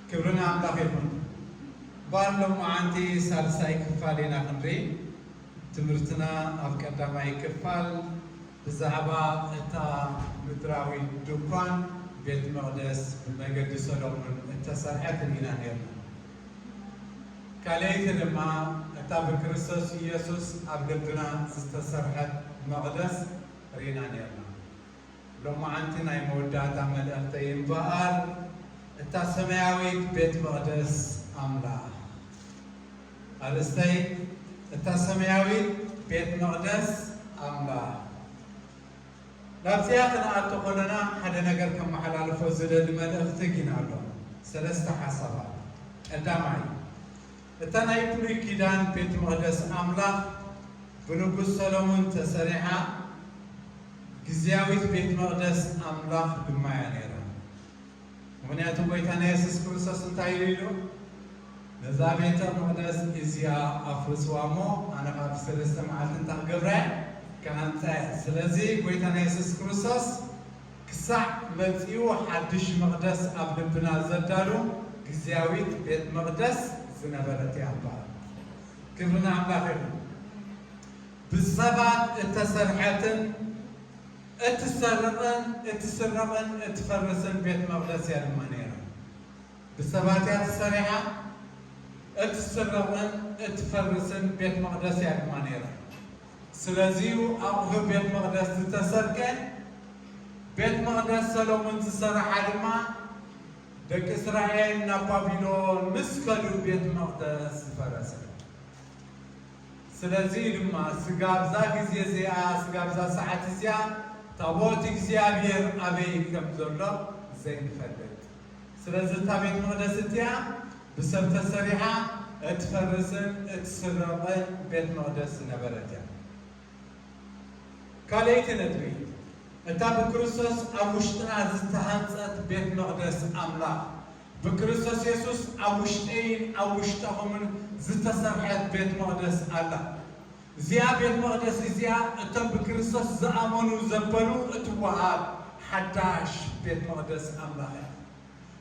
ክብሪ ንኣምላኽ ይኹን። እምበኣር ሎማዓንቲ ሳልሳይ ክፋል ኢና ክንርኢ። ትምህርትና ኣብ ቀዳማይ ክፋል ብዛዕባ እታ ምድራዊት ድኳን ቤት መቕደስ ብመገዲ ሰሎሞን እተሰርሐት ርኢና ነርና። ካልኣይቲ ድማ እታ ብክርስቶስ ኢየሱስ ኣብ ልብና ዝተሰርሐት መቕደስ ርኢና ነርና። ሎማዓንቲ ናይ መወዳእታ መልእኽተይ እምበኣር እታ ሰማያዊት ቤት መቕደስ ኣምላኽ። ኣርእስተይ እታ ሰማያዊት ቤት መቕደስ ኣምላኽ። ናብዚኣ ክንኣቱ ከለና ሓደ ነገር ከመሓላልፎ ዝደሊ መልእኽቲ ግን ኣሎ። ሰለስተ ሓሳባት። ቀዳማይ፣ እታ ናይ ብሉይ ኪዳን ቤት መቕደስ ኣምላኽ ብንጉስ ሰሎሞን ተሰሪሓ፣ ግዝያዊት ቤት መቕደስ ኣምላኽ ድማ እያ ነይራ። ምኽንያቱ ጎይታና የሱስ ክርስቶስ እንታይ ኢሉ ኢሉ? "ነዛ ቤተ መቕደስ እዚኣ ኣፍርስዋ እሞ ኣነ ካብ ሰለስተ መዓልቲ እንታይ ክገብራ እየ? ክሃንጻ እየ።" ስለዚ ጎይታና የሱስ ክርስቶስ ክሳዕ መጺኡ ሓድሽ መቕደስ ኣብ ልብና ዘዳሉ ግዝያዊት ቤት መቕደስ ዝነበረት እያ እምበኣር። ክብሪ ንኣምላኽ ይኹን። ብሰባት እተሰርሐትን እትሰርቕን እትስረቕን እትፈርስን ቤት መቕደስ እያ ድማ ነይራ። ብሰባት እያ ተሰሪሓ፣ እትስረቕን እትፈርስን ቤት መቕደስ እያ ድማ ነይራ። ስለዚዩ ኣቑሑ ቤት መቐደስ ዝተሰርቀ፣ ቤት መቐደስ ሰሎሞን ዝሰረሓ ድማ ደቂ እስራኤል ናብ ባቢሎን ምስ ከዱ ቤት መቕደስ ዝፈረሰ። ስለዚ ድማ ስጋብ እዛ ግዜ እዚኣ፣ ስጋብ እዛ ሰዓት እዚኣ ታቦት እግዚኣብሔር ኣበይ ከም ዘሎ ዘይንፈልጥ። ስለዚ እታ ቤት መቕደስ እቲኣ ብሰብ ተሰሪሓ እትፈርስን እትስረቕን ቤት መቕደስ ዝነበረት እያ። ካልኣይቲ ነጥቢ፣ እታ ብክርስቶስ ኣብ ውሽጥና ዝተሃንጸት ቤት መቕደስ ኣምላኽ፣ ብክርስቶስ የሱስ ኣብ ውሽጠይን ኣብ ውሽጠኹምን ዝተሰርሐት ቤት መቕደስ ኣላ። እዚኣ ቤት መቕደስ እዚኣ እቶም ብክርስቶስ ዝኣመኑ ዘበሉ እትወሃብ ሓዳሽ ቤት መቕደስ ኣምላኽ እያ።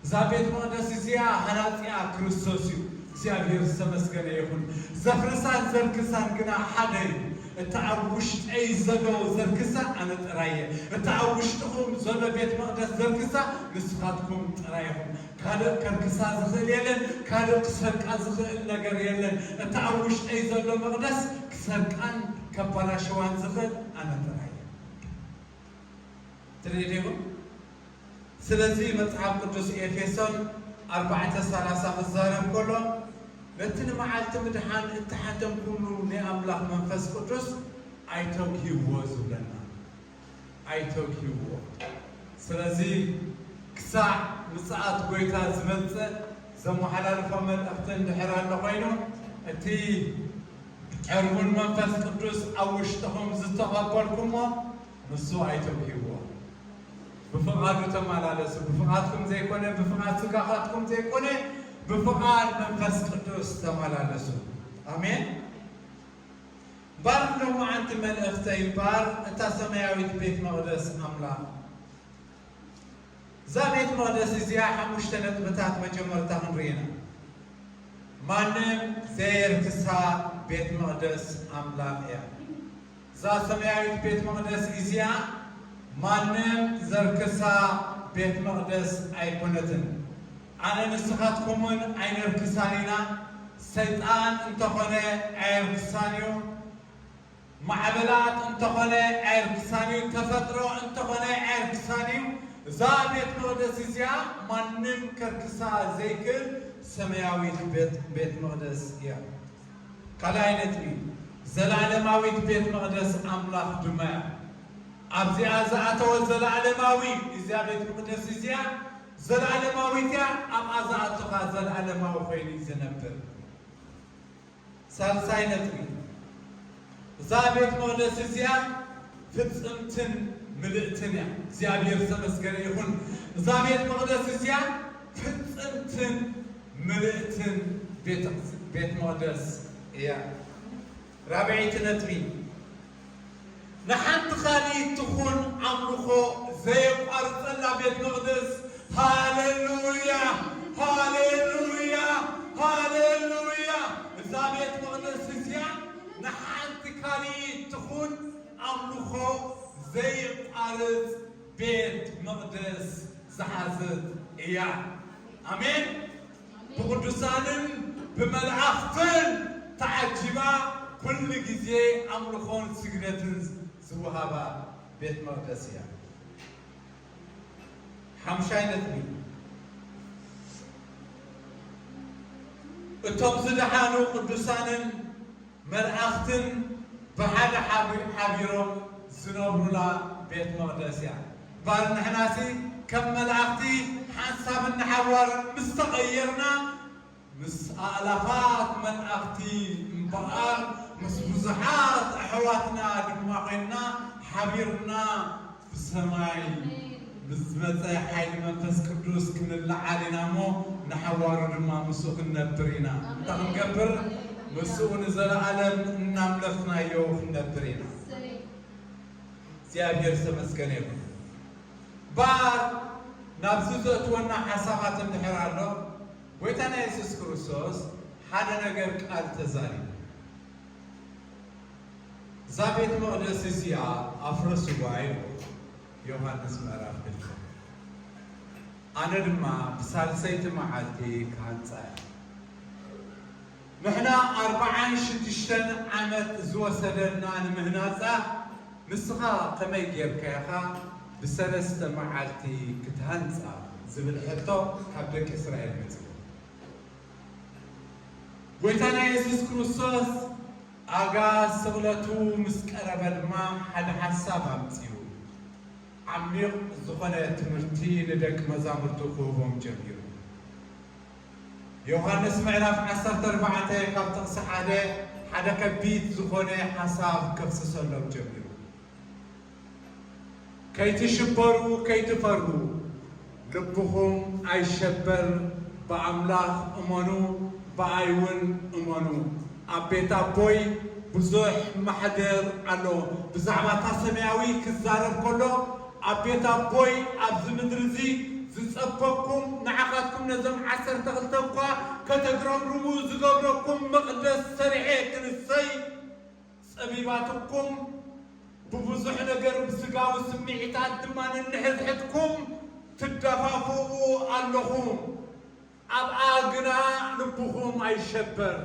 እዛ ቤት መቕደስ እዚኣ ሃናጺኣ ክርስቶስ እዩ። እግዚኣብሔር ዝተመስገነ ይኹን። ዘፍርሳን ዘርክሳን ግና ሓደ እዩ። እቲ ኣብ ውሽጠይ ዘሎ ዘርክሳ ኣነ ጥራይ እየ። እቲ ኣብ ውሽጥኹም ዘሎ ቤት መቕደስ ዘርክሳ ንስኻትኩም ጥራይ ኢኹም። ካልእ ከርክሳ ዝኽእል የለን፣ ካልእ ክሰርቃ ዝኽእል ነገር የለን። እቲ ኣብ ውሽጠይ ዘሎ መቕደስ ክሰርቃን ከባላሸዋን ዝኽእል ኣነ ጥራይ እየ። ትርኢ ዲኹም? ስለዚ መጽሓፍ ቅዱስ ኤፌሶን ኣርባዕተ ሰላሳ ክዛረብ ከሎ፣ ነቲ ንመዓልቲ ምድሓን እተሓተምኩምሉ ናይ ኣምላኽ መንፈስ ቅዱስ ኣይተግህይዎ ዝብለና። ኣይተግህይዎ። ስለዚ ክሳዕ ምጽኣት ጐይታ ዝመጽእ ዘመሓላልፎ መልእኽቲ እንድሕር ኣሎ ኾይኑ፣ እቲ ዕርቡን መንፈስ ቅዱስ ኣብ ውሽጥኹም ዝተቐበልኩሞ ንሱ ኣይተውህይዎ። ብፍቓዱ ተመላለሱ። ብፍቓድኩም ዘይኮነ፣ ብፍቓድ ስጋኻትኩም ዘይኮነ፣ ብፍቓድ መንፈስ ቅዱስ ተመላለሱ። ኣሜን። እምበኣር ሎማዓንቲ መልእኽተይ እምበኣር እታ ሰማያዊት ቤት መቕደስ ኣምላኽ። እዛ ቤት መቕደስ እዚኣ ሓሙሽተ ነጥብታት መጀመርታ ክንርኢ ኢና። ማንም ዘየርክሳ ቤት መቕደስ ኣምላኽ እያ። እዛ ሰማያዊት ቤት መቕደስ እዚኣ ማንም ዘርክሳ ቤት መቕደስ ኣይኮነትን። ኣነ ንስኻትኩምን ኣይነርክሳን ኢና። ሰይጣን እንተኾነ ኣየርክሳን እዩ። ማዕበላት እንተኾነ ኣየርክሳን እዩ። ተፈጥሮ እንተኾነ ኣየርክሳን እዩ። እዛ ቤት መቕደስ እዚኣ ማንም ከርክሳ ዘይክእል ሰማያዊት ቤት፣ ቤት መቕደስ እያ። ካልኣይ ነጥቢ፣ ዘለዓለማዊት ቤት መቕደስ ኣምላኽ ድማ እያ። ኣብዚኣ ዝኣተወ ዘለዓለማዊ፣ እዚኣ ቤት መቕደስ እዚኣ ዘለዓለማዊት እያ። ኣብኣ ዝኣቱ ኸኣ ዘለዓለማዊ ኮይኑ እዩ ዝነብር። ሳልሳይ ነጥቢ፣ እዛ ቤት መቕደስ እዚኣ ፍጽምትን ምልእትን እያ። እግዚኣብሔር ዝተመስገነ ይኹን። እዛ ቤት መቕደስ እዚኣ ፍጽምትን ምልእትን ቤት፣ ቤት መቕደስ እያ። ራብዐይቲ ነጥቢ፣ ንሓንቲ ካልእ ትኹን ኣምልኾ ዘየቋርጸላ ቤት መቕደስ። ሃሌሉያ፣ ሃሌሉያ። ቤት መቕደስ ዝሓዘት እያ። ኣሜን። ብቕዱሳንን ብመላእኽትን ተዓጂባ ኩሉ ግዜ ኣምልኾን ስግደትን ዝወሃባ ቤት መቕደስ እያ። ሓምሻይ ነጥቢ፣ እቶም ዝደሓኑ ቅዱሳንን መላእኽትን ብሓደ ሓቢ-፣ ሓቢሮም ዝነብሩላ ቤት መቕደስ እያ። እምበኣር ንሕናሲ ከም መላእኽቲ ሓንሳብን ንሓዋርን ምስ ተቐየርና፣ ምስ ኣእላፋት መላእኽቲ እምበኣር፣ ምስ ብዙሓት ኣሕዋትና ድማ ኮይንና ሓቢርና ብሰማይ ምስ ዝመጸ ሓይሊ መንፈስ ቅዱስ ክንለዓል ኢና እሞ፣ ንሓዋሩ ድማ ምስኡ ክንነብር ኢና። እንታይ ክንገብር? ምስኡ ንዘለኣለም እናምለኽናዮ ክንነብር ኢና። እግዚኣብሔር ዝተመስገነ ይኹን። እምበኣር ናብዚ ዘእትወና ሓሳባት እንድሕር ኣሎ፣ ጎይታና የሱስ ክርስቶስ ሓደ ነገር ቃል ተዛሪቡ። እዛ ቤት መቕደስ እዚኣ ኣፍርስዋ ኢሉ፣ ዮሃንስ ምዕራፍ ክልተ። ኣነ ድማ ብሳልሰይቲ መዓልቲ ክሃንጻ እየ። ንሕና ኣርብዓን ሽዱሽተን ዓመት ዝወሰደና ንምህናጻ፣ ንስኻ ከመይ ጌርካ ኢኻ ብሰለስተ መዓልቲ ክትሃንጻ? ዝብል ሕቶ ካብ ደቂ እስራኤል መጺኡ። ጎይታና የሱስ ክርስቶስ ኣጋ ስቕለቱ ምስ ቀረበ ድማ ሓደ ሓሳብ ኣምጺኡ፣ ዓሚቕ ዝኾነ ትምህርቲ ንደቂ መዛሙርቱ ክህቦም ጀሚሩ። ዮሃንስ ምዕራፍ ዓሰርተ ኣርባዕተ ካብ ጥቕሲ ሓደ፣ ሓደ ከቢድ ዝኾነ ሓሳብ ከፍስሰሎም ጀሚሩ። ከይትሽበሩ፣ ከይትፈርሁ፣ ልብኹም ኣይሸበር፣ ብኣምላኽ እመኑ፣ ብኣይ እውን እመኑ። ኣብ ቤት ኣቦይ ብዙሕ ማሕደር ኣሎ። ብዛዕባ እታ ሰማያዊት ክዛረብ ከሎ፣ ኣብ ቤት ኣቦይ ኣብዚ ምድሪ እዚ ዝጸበኩም፣ ንዓኻትኩም ነዞም ዓሰርተ ክልተ እኳ ከተግረምርሙ ዝገብረኩም መቕደስ ሰሪሐ ክንሰይ፣ ጸቢባትኩም፣ ብብዙሕ ነገር ብስጋዊ ስምዒታት ድማ ነንሕድሕድኩም ትደፋፍኡ ኣለኹም። ኣብኣ ግና ልብኹም ኣይሸበር።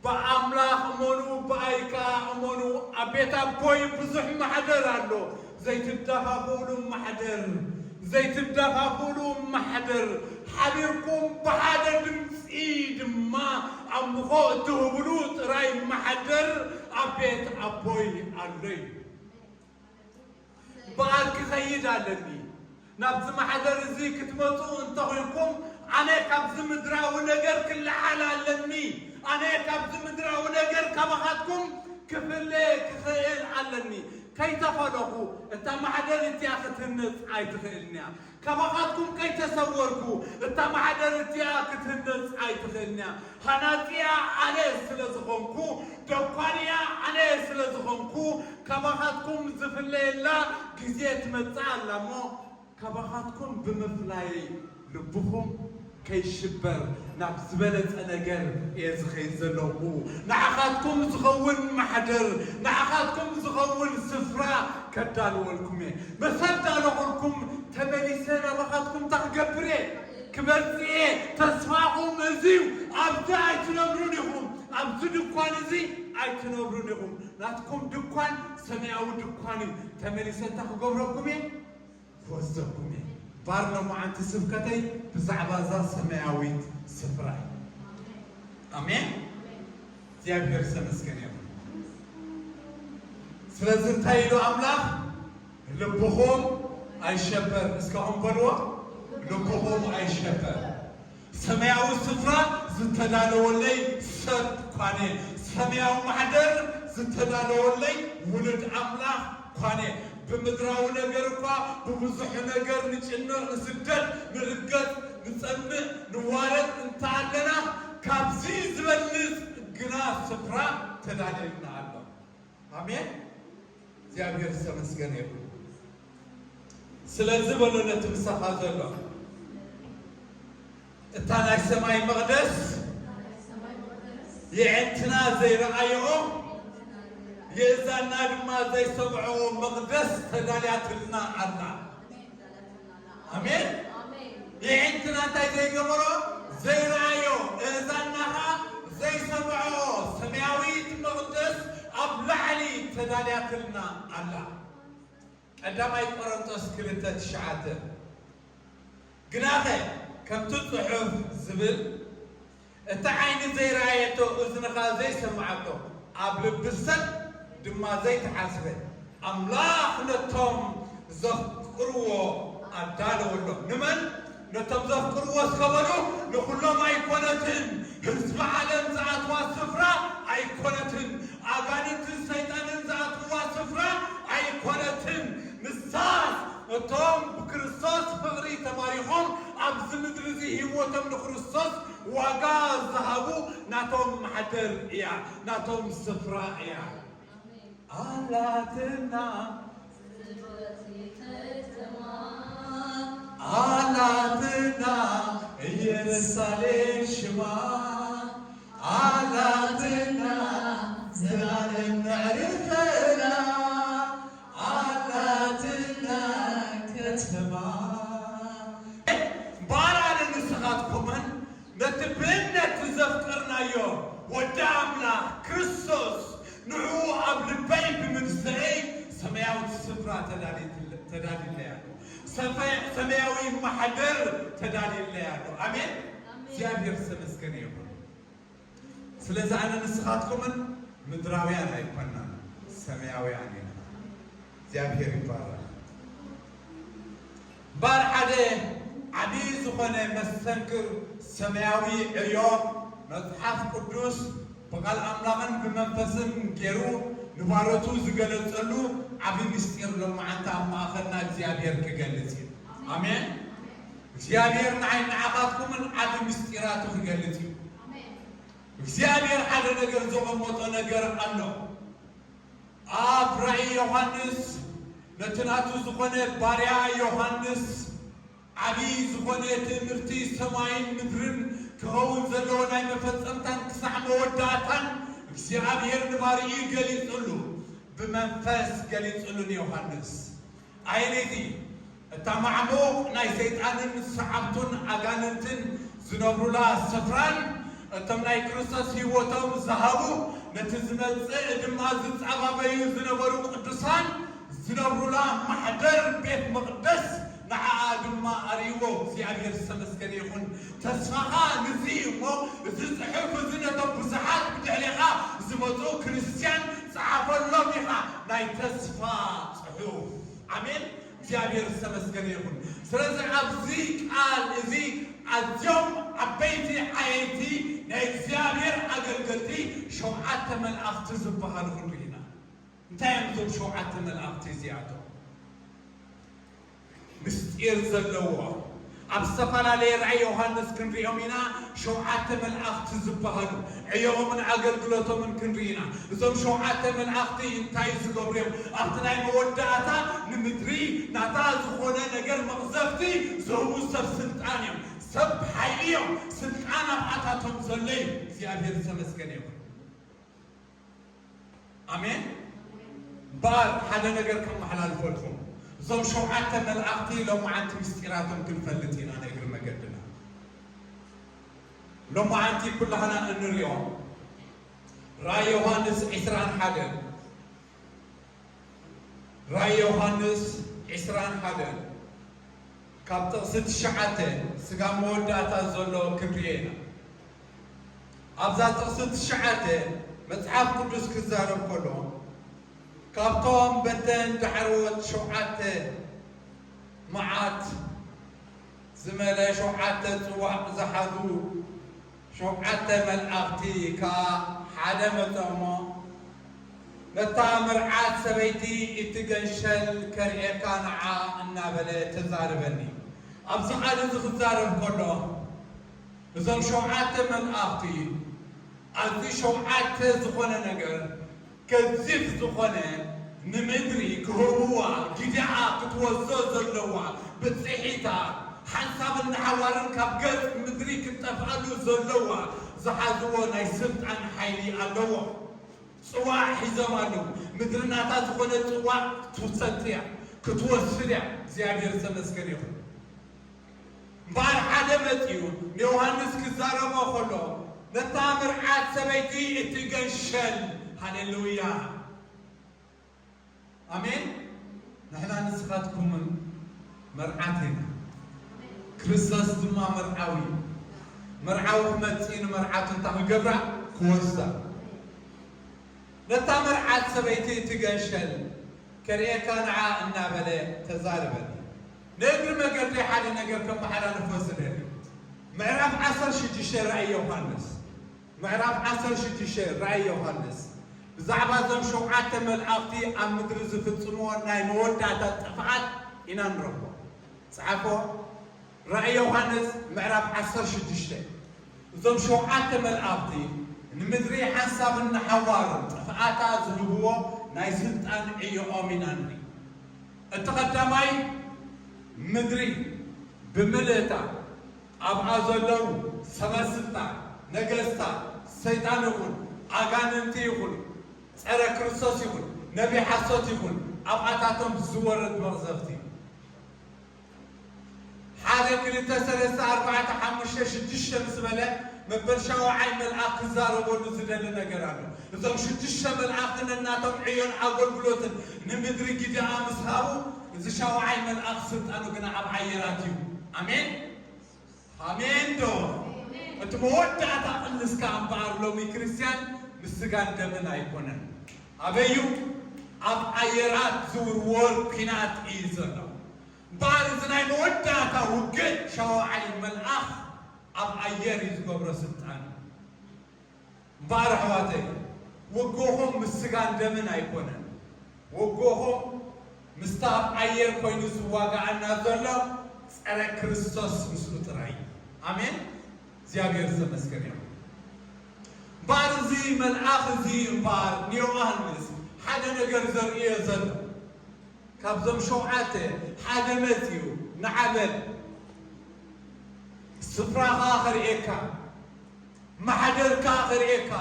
ብኣምላኽ እመኑ፣ ብኣይ ከኣ እመኑ። ኣብ ቤት ኣቦይ ብዙሕ ማሕደር ኣሎ። ዘይትደፋፍኡሉ ማሕደር፣ ዘይትደፋፍኡሉ ማሕደር፣ ሓቢርኩም ብሓደ ድምጺ ድማ ኣምልኾ እትህብሉ ጥራይ ማሕደር ኣብ ቤት ኣቦይ ኣሎ እዩ። እምበኣር ክኸይድ ኣለኒ። ናብዚ ማሕደር እዚ ክትመጹ እንተኾይንኩም፣ ኣነ ካብዚ ምድራዊ ነገር ክለዓል ኣለኒ። ኣነ ካብዚ ምድራዊ ነገር ካባኻትኩም ክፍለ ክኽእል ኣለኒ። ከይተፈለኹ፣ እታ ማሕደር እቲኣ ክትህነጽ ኣይትኽእልን እያ። ካባኻትኩም ከይተሰወርኩ፣ እታ ማሕደር እቲኣ ክትህነጽ ኣይትኽእልን እያ። ሃናጺያ ኣነ ስለ ዝኾንኩ፣ ደኳንያ ኣነ ስለ ዝኾንኩ፣ ካባኻትኩም ዝፍለየላ ግዜ ትመጽእ ኣላ እሞ፣ ካባኻትኩም ብምፍላይ ልብኹም ከይሽበር ናብ ዝበለጸ ነገር እየ ዝኸይድ ዘለኹ። ንዓኻትኩም ዝኸውን ማሕደር፣ ንዓኻትኩም ዝኸውን ስፍራ ከዳልወልኩም እየ። መሰል ዳለኹልኩም ተመሊሰ ናባኻትኩም እንታይ ክገብር እየ? ክመጽእ እየ። ተስፋኹም እዚ እዩ። ኣብዚ ኣይትነብሩን ኢኹም። ኣብዚ ድኳን እዚ ኣይትነብሩን ኢኹም። ናትኩም ድኳን ሰማያዊ ድኳን እዩ። ተመሊሰ እንታይ ክገብረኩም እየ? ክወስደኩም እየ። እምበኣር ሎማዓንቲ ስብከተይ ብዛዕባ እዛ ሰማያዊት ስፍራ እዩ። ኣሜን። እግዚኣብሔር ዝተመስገነ ይኹን። ስለዚ እንታይ ኢሉ ኣምላኽ? ልብኹም ኣይሸበር። እስካኹም በልዎ፣ ልብኹም ኣይሸበር። ሰማያዊ ስፍራ ዝተዳለወለይ ሰብ ኳነ። ሰማያዊ ማሕደር ዝተዳለወለይ ውሉድ ኣምላኽ ኳነ። ብምድራዊ ነገር እኳ ብብዙሕ ነገር ንጭነቕ፣ ንስደድ፣ ንርገጽ፣ ንጸምእ፣ ንዋረድ እንተ ኣለና፣ ካብዚ ዝበልጽ ግና ስፍራ ተዳልየልና ኣሎ። ኣሜን። እግዚኣብሔር ዝተመስገነ ይኹን። ስለዚ በሎ ነቲ ምሳኻ ዘሎ፣ እታ ናይ ሰማይ መቕደስ የዕንትና ዘይረኣይኦ፣ የእዛና ድማ ዘይሰምዖ መቕደስ ተዳልያትልና ኣላ። ኣሜን። ኣሜን። የዒንትና እንታይ ዘይገበሮ ዘይረኣዮ፣ እዛና ኸኣ ዘይሰምዖ ሰማያዊት መቕደስ ኣብ ላዕሊ ተዳልያትልና ኣላ። ቀዳማይ ቆሮንቶስ ክልተ ትሽዓተ። ግናኸ ከምቲ ጽሑፍ ዝብል፣ እቲ ዓይኒ ዘይረኣየቶ፣ እዝንኻ ዘይሰማዓቶ፣ ኣብ ልቢ ሰብ ድማ ዘይተሓስበ፣ ኣምላኽ ነቶም ዘፍቅርዎ ኣዳለወሎም። ንመን? ነቶም ዘፍቅርዎ እስከ በሉ። ንኹሎም ኣይኮነትን። ህዝቢ ዓለም ዝኣትዋ ስፍራ ኣይኮነትን። ኣጋንንትን ሰይጣንን ዝኣትዋ ስፍራ ኣይኮነትን። ንሳስ እቶም ብክርስቶስ ፍቕሪ ተማሪኾም ኣብዚ ምድሪ እዚ ህይወቶም ንክርስቶስ ዋጋ ዝሃቡ ናቶም ማሕደር እያ፣ ናቶም ስፍራ እያ። ኣላትና ኣላትና ኢየሩሳሌም ሽማ ኣላትና ዘላለም ነዕርፈላ ኣላትና ከተማ። ባራለ ንስኻትኩምን ነቲ ብእምነት ዘፍቀርናዮ ወዲ ኣምላኽ ክርስቶስ ንዕኡ ኣብ ልበይ ብምንስኤይ ሰማያዊት ስፍራ ተዳሊትለ-፣ ተዳሊለያ ኣሎ። ሰፈ-፣ ሰማያዊ ማሕደር ተዳሊለያ ኣሎ። ኣሜን። ኣሜን። እግዚኣብሔር ዝተመስገነ ይኹን። ስለዚ ኣነ ንስኻትኩምን ምድራውያን ኣይኮናን፣ ሰማያውያን ኢና። እግዚኣብሔር ይባረክ። እምበኣር ሓደ ዓብዪ ዝኾነ መስተንክር ሰማያዊ ዕዮ መጽሓፍ ቅዱስ ብቓል ኣምላኽን ብመንፈስን ገይሩ ንባሮቱ ዝገለጸሉ ዓቢ ምስጢር ሎማዓንቲ ኣብ ማእኸልና እግዚኣብሔር ክገልጽ እዩ። ኣሜን። እግዚኣብሔር ንዓይ ንዓኻትኩምን ዓቢ ምስጢራቱ ክገልጽ እዩ። እግዚኣብሔር ሓደ ነገር ዘቐመጦ ነገር ኣሎ። ኣብ ራእይ ዮሃንስ ነቲ ናቱ ዝኾነ ባርያ ዮሃንስ ዓብዪ ዝኾነ ትእምርቲ ሰማይን ምድርን ክኸውን ዘለዎ ናይ መፈጸምታን ክሳዕ መወዳእታን እግዚኣብሔር ንባርዩ ገሊጹሉ፣ ብመንፈስ ገሊጹሉ ንዮሃንስ። ኣየነይቲ? እታ ማዕሙቕ ናይ ሰይጣንን ሰዓብቱን ኣጋንንትን ዝነብሩላ ስፍራን እቶም ናይ ክርስቶስ ህይወቶም ዝሃቡ ነቲ ዝመጽእ ድማ ዝጻባበዩ ዝነበሩ ቅዱሳን ዝነብሩላ ማሕደር ቤት መቕደስ ንዓኣ ድማ ኣርእይዎ። እግዚኣብሔር ዝተመስገነ ይኹን። ተስፋኻ ንዚ እዩ እሞ፣ እዚ ጽሑፍ እዚ ነቶም ብዙሓት ብድሕሬኻ ዝመጹ ክርስትያን ጸሓፈሎም ኢኻ፣ ናይ ተስፋ ጽሑፍ። ኣሜን። እግዚኣብሔር ዝተመስገነ ይኹን። ስለዚ ኣብዚ ቃል እዚ ኣዝዮም ዓበይቲ ዓየይቲ ናይ እግዚኣብሔር ኣገልገልቲ ሸውዓተ መላእኽቲ ዝበሃሉ ክንርኢ ኢና። እንታይ እዮም እዞም ሸውዓተ መላእኽቲ እዚኣቶም? ምስጢር ዘለዎ ኣብ ዝተፈላለየ ራእይ ዮሃንስ ክንሪኦም ኢና። ሸውዓተ መላእኽቲ ዝበሃሉ ዕዮኦምን ኣገልግሎቶምን ክንርኢ ኢና። እዞም ሸውዓተ መላእኽቲ እንታይ ዝገብሩ እዮም? ኣብቲ ናይ መወዳእታ ንምድሪ ናታ ዝኾነ ነገር መቕዘፍቲ ዝህቡ ሰብ ስልጣን እዮም። ሰብ ሓይሊ እዮም። ስልጣን ኣብኣታቶም ዘሎ እዩ። እግዚኣብሔር ዝተመስገነ ይኹን። ኣሜን። እምበኣር ሓደ ነገር ከመሓላልፈልኩም፣ እዞም ሸውዓተ መላእኽቲ ሎማዓንቲ ምስጢራቶም ክንፈልጥ ኢና፣ ንእግሪ መገድና። ሎማዓንቲ ኩላህና እንሪኦ ራእይ ዮሃንስ ዕስራን ሓደን፣ ራእይ ዮሃንስ ዕስራን ሓደን ካብ ጥቕሲ ትሽዓተ ስጋብ መወዳእታ ዘሎ ክንርዮ ኢና። ኣብዛ ጥቕሲ ትሽዓተ መጽሓፍ ቅዱስ ክዛረብ ከሎ፣ ካብቶም በተን ዳሕረዎት ሸውዓተ መዓት ዝመለ ሸውዓተ ጽዋእ ዝሓዙ ሸውዓተ መላእኽቲ ከኣ ሓደ መጸ እሞ፣ ነታ መርዓት ሰበይቲ እቲ ገንሸል ከርእየካ ንዓ እናበለ ተዛረበኒ። ኣብዚ ቃል እዚ ክዛረብ ከሎ፣ እዞም ሸውዓተ መላእኽቲ ኣብዚ ሸውዓተ ዝኾነ ነገር ገዚፍ ዝኾነ ንምድሪ ክህብዋ፣ ግዜኣ ክትወስዶ ዘለዋ፣ ብጽሒታ፣ ሓንሳብን ንሓዋርን ካብ ገጽ ምድሪ ክትጠፍኣሉ ዘለዋ ዝሓዝዎ ናይ ስልጣን ሓይሊ ኣለዎ። ጽዋዕ ሒዞም ኣለዉ። ምድሪ ናታ ዝኾነ ጽዋዕ ክትሰቲ እያ፣ ክትወስድ እያ። እግዚኣብሔር ዝተመስገነ ይኹን። እምበኣር ሓደ መጺኡ ንዮሃንስ ክዛረቦ ከሎ፣ ነታ መርዓት ሰበይቲ እቲ ገንሸል፣ ሃሌሉያ፣ ኣሜን። ንሕና ንስኻትኩምን መርዓት ኢና። ክርስቶስ ድማ መርዓዊ እዩ። መርዓዊ ክመጽእ ንመርዓቱ እንታይ ክገብራ? ክወስዳ። ነታ መርዓት ሰበይቲ እቲ ገንሸል ከርእየካ ንዓ እናበለ ተዛረበኒ። ንእግሪ መገደይ ሓደ ነገር ከመሓላልፎ ዝደሊ። ምዕራፍ ዓሰርተ ሽዱሽተ ራእይ ዮሃንስ። ምዕራፍ ዓሰርተ ሽዱሽተ ራእይ ዮሃንስ ብዛዕባ እዞም ሸውዓተ መላእኽቲ ኣብ ምድሪ ዝፍጽምዎ ናይ መወዳእታ ጥፍኣት ኢና ንረኽቦ። ጸሓፎ። ራእይ ዮሃንስ ምዕራፍ ዓሰርተ ሽዱሽተ። እዞም ሸውዓተ መላእኽቲ ንምድሪ ሓንሳብን ንሓዋርን ጥፍኣታ ዝህብዎ ናይ ስልጣን ዕዮኦም ኢና ንርኢ። እቲ ቀዳማይ ምድሪ ብምልእታ ኣብኣ ዘለዉ ሰበ ስልጣን፣ ነገስታት፣ ሰይጣን ይኹን፣ ኣጋንንቲ ይኹን፣ ጸረ ክርስቶስ ይኹን፣ ነቢይ ሓሶት ይኹን፣ ኣብኣታቶም ዝወርድ መቕዘፍቲ። ሓደ፣ ክልተ፣ ሰለስተ፣ ኣርባዕተ፣ ሓሙሽተ፣ ሽዱሽተ ምስ በለ መበል ሻውዓይ መልኣኽ ክዛረበሉ ዝደሊ ነገር ኣሎ። እዞም ሽዱሽተ መልኣኽቲ ነናቶም ዕዮን ኣገልግሎትን ንምድሪ ግዲኣ ምስ ሃቡ፣ እዚ ሻውዓይ መልኣኽ ስልጣኑ ግና ኣብ ኣየራት እዩ። ኣሜን። ኣሜን ዶ? እቲ መወዳእታ ቅልስ ከኣ እምበኣር ሎሚ ክርስትያን ምስ ስጋን ደምን ኣይኮነን። ኣበዩ? ኣብ ኣየራት ዝውርወር ኲናት እዩ ዘሎ። እምበኣር እዚ ናይ መወዳእታ ውግእ ሻውዓይ መልኣኽ ኣብ ኣየር እዩ ዝገብሮ ስልጣን። እምበኣር ኣሕዋተይ፣ ውግእኹም ምስ ስጋን ደምን ኣይኮነን። ውግእኹም ምስታ ኣብ ኣየር ኮይኑ ዝዋጋኣና ዘሎ ጸረ ክርስቶስ ምስኡ ጥራይ እዩ። ኣሜን። እግዚኣብሔር ዝተመስገነ ይኹን። እምበኣር እዚ መልኣኽ እዚ እምበኣር ንዮሃንስ ሓደ ነገር ዘርእዮ ዘሎ፣ ካብዞም ሸውዓተ ሓደ መጺኡ፣ ንዓ በል፣ ስፍራኻ ከርእየካ፣ ማሕደርካ ከርእየካ፣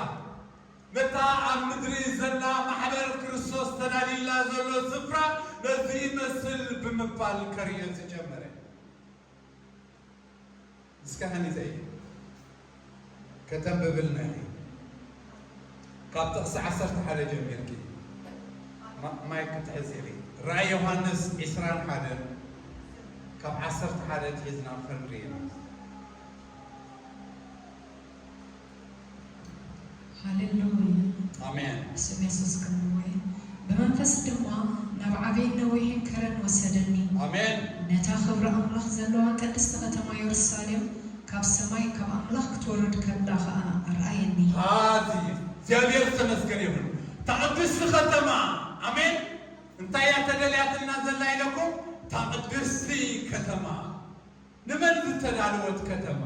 ነታ ኣብ ምድሪ ዘላ ማሕበር ክርስቶስ ተዳልዩላ ዘሎ ስፍራ ነዚ ይመስል ብምባል ከርእዮ ዝጀመረ። እስከ ሃኒተይ ከተንብብልና ኢኺ። ካብ ጥቕሲ ዓሰርተ ሓደ ጀሚርኪ ማ-፣ ማይክ ክትሕዚ ኢኺ። ራእይ ዮሃንስ ዕስራን ሓደን ካብ ዓሰርተ ሓደ ኣትሒዝና ክንርኢ ኢና። ሃሌሉያ። ኣሜን። ስም የሱስ ክብርዎ እዩ። ብመንፈስ ድማ ናብ ዓብይን ነዊሕን ከረን ወሰደኒ። ኣሜን። ነታ ክብሪ ኣምላኽ ዘለዋ ቅድስቲ ከተማ የሩሳሌም ካብ ሰማይ ካብ ኣምላኽ ክትወርድ ከላ ኸኣ ኣርኣየኒ። ሃዚ እግዚኣብሔር ዝተመስገነ ይሁን። እታ ቅድስቲ ከተማ፣ ኣሜን። እንታይ እያ ተደልያትልና ዘላ ኢለኩም? እታ ቅድስቲ ከተማ። ንመን ዝተዳለወት ከተማ?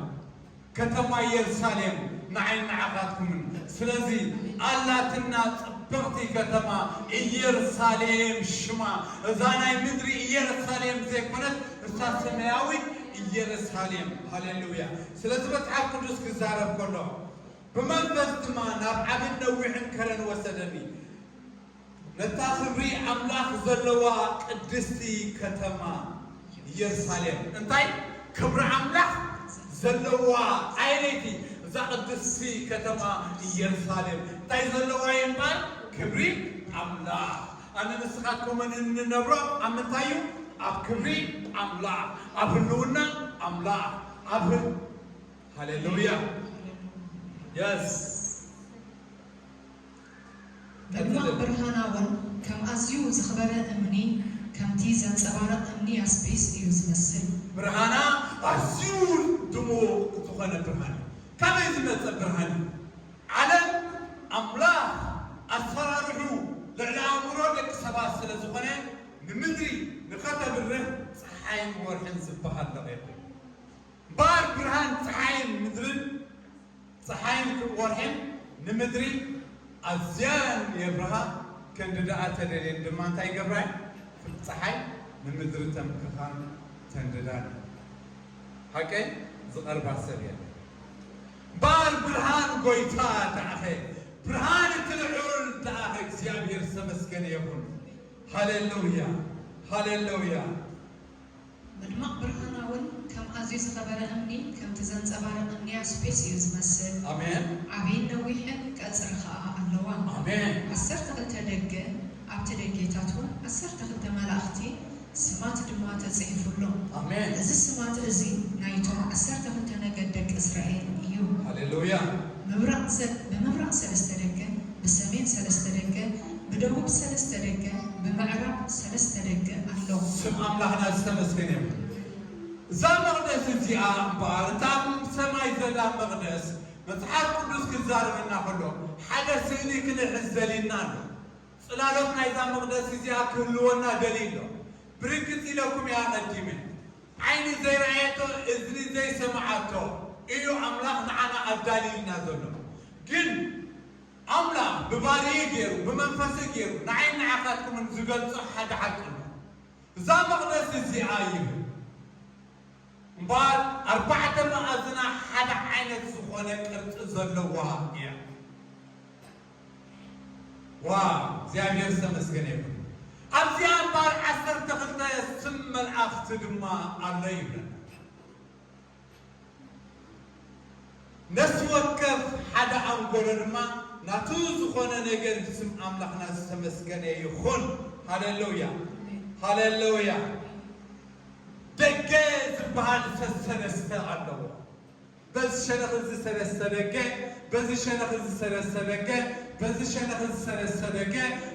ከተማ ኢየሩሳሌም ንዓይን ንዓኻትኩምን። ስለዚ ኣላትና ጽብቕቲ ከተማ ኢየሩሳሌም ሽማ። እዛ ናይ ምድሪ ኢየሩሳሌም ዘይኮነት፣ እሳ ሰማያዊት ኢየሩሳሌም። ሃሌሉያ። ስለዚ መጽሓፍ ቅዱስ ክዛረብ ከሎ፣ ብመንፈስ ድማ ናብ ዓብን ነዊሕን ከረን ወሰደኒ። ነታ ክብሪ ኣምላኽ ዘለዋ ቅድስቲ ከተማ ኢየሩሳሌም። እንታይ? ክብሪ ኣምላኽ ዘለዋ። ኣየነይቲ? እዛ ቅድስቲ ከተማ ኢየሩሳሌም። እንታይ ዘለዋ እየ እምበኣር? ክብሪ ኣምላኽ። ኣነ ንስኻትኩምን እንነብሮ ኣብ ምንታይ እዩ? ኣብ ክብሪ ኣምላኽ፣ ኣብ ህልውና ኣምላኽ፣ ኣብ ህል-፣ ሃሌሉያ። የስ። ደማቕ ብርሃና እውን ከም ኣዝዩ ዝኽበረ እምኒ፣ ከምቲ ዘንጸባርቕ እምኒ ያስጲስ እዩ ዝመስል። ብርሃና ኣዝዩ ድሙቕ ዝኾነ ብርሃን እዩ። ካበይ ዝመጸ ብርሃን እዩ? ዓለም ኣምላኽ ኣሰራርሑ ልዕሊ ኣእምሮ ደቂ ሰባት ስለ ዝኾነ፣ ንምድሪ ንኸተብርህ ጸሓይን ወርሕን ዝበሃል ለቒቑ። እምበኣር ብርሃን ጸሓይን ምድርን፣ ጸሓይን ወርሕን ንምድሪ ኣዝያን የብርሃ፣ ክንዲ ደኣ ተደልየን ድማ እንታይ ይገብራ እየን? ጸሓይ ንምድሪ ተምክኻን ተንድዳን። ሓቀይ ዝቐርባ ሰብ የለን። እምበኣር ብርሃን ጐይታ ደኣኸ፣ ብርሃን እቲ ልዑል ዝለኣኸ እግዚኣብሔር ዝተመስገነ ይኹን። ሃሌሉያ፣ ሃሌሉያ። ምድማቕ ብርሃና እውን ከም ኣዝዩ ዝኸበረ እምኒ ከምቲ ዘንጸባርቕ እምኒ ያስጲስ እዩ ዝመስል። ኣሜን። ዓብይን ነዊሕን ቀጽሪ ኸኣ ኣለዋ። ኣሜን። ዓሰርተ ክልተ ደገ፣ ኣብቲ ደጌታት እውን ዓሰርተ ክልተ መላእኽቲ ስማት ድማ ተጻሒፉ ኣሎ። ኣሜን። እዚ ስማት እዚ ናይቶም ዓሰርተ ክልተ ነገድ ደቂ እስራኤል እዩ። ሃሌሉያ። ምብራቕ ሰ- ብምብራቕ ሰለስተ ደገ፣ ብሰሜን ሰለስተ ደገ፣ ብደቡብ ሰለስተ ደገ፣ ብምዕራብ ሰለስተ ደገ ኣሎ። ስም ኣምላኽና ዝተመስገነ ይኹን። እዛ መቕደስ እዚኣ እምበኣር እታ ኣብ ሰማይ ዘላ መቕደስ መጽሓፍ ቅዱስ ክዛረበና ከሎ ሓደ ስእሊ ክንሕዝ ዘሊና ኣሎ። ጽላሎት ናይዛ መቕደስ እዚኣ ክህልወና ደልዩ ኣሎ። ብርግጽ ኢለኩም እያ ኣቐዲመ። ዓይኒ ዘይረኣየቶ እዝኒ ዘይሰምዓቶ እዩ ኣምላኽ ንዓና ኣዳልዩልና ዘሎ። ግን ኣምላኽ ብባርዩ ገይሩ ብመንፈሱ ገይሩ ንዓይን ንዓኻትኩምን ዝገልጾ ሓደ ሓቂ ኣሎ። እዛ መቕደስ እዚኣ እዩ እምበኣር ኣርባዕተ መኣዝና ሓደ ዓይነት ዝኾነ ቅርጺ ዘለዋ እያ። ዋ እግዚኣብሔር ዝተመስገነ ይኹን። ኣብዚኣ እምበኣር ዓሰርተ ክልተ ስም መላእኽቲ ድማ ኣሎ ይብለና። ነፍሲ ወከፍ ሓደ ኣንጎሎ ድማ ናቱ ዝኾነ ነገር ስም ኣምላኽና ዝተመስገነ ይኹን። ሃሌሉያ ሃሌሉያ። ደገ ዝበሃል ሰሰለስተ ኣለዎ። በዚ ሸነኽ እዚ ሰለስተ ደገ፣ በዚ ሸነኽ እዚ ሰለስተ ደገ፣ በዚ ሸነኽ እዚ ሰለስተ ደገ፣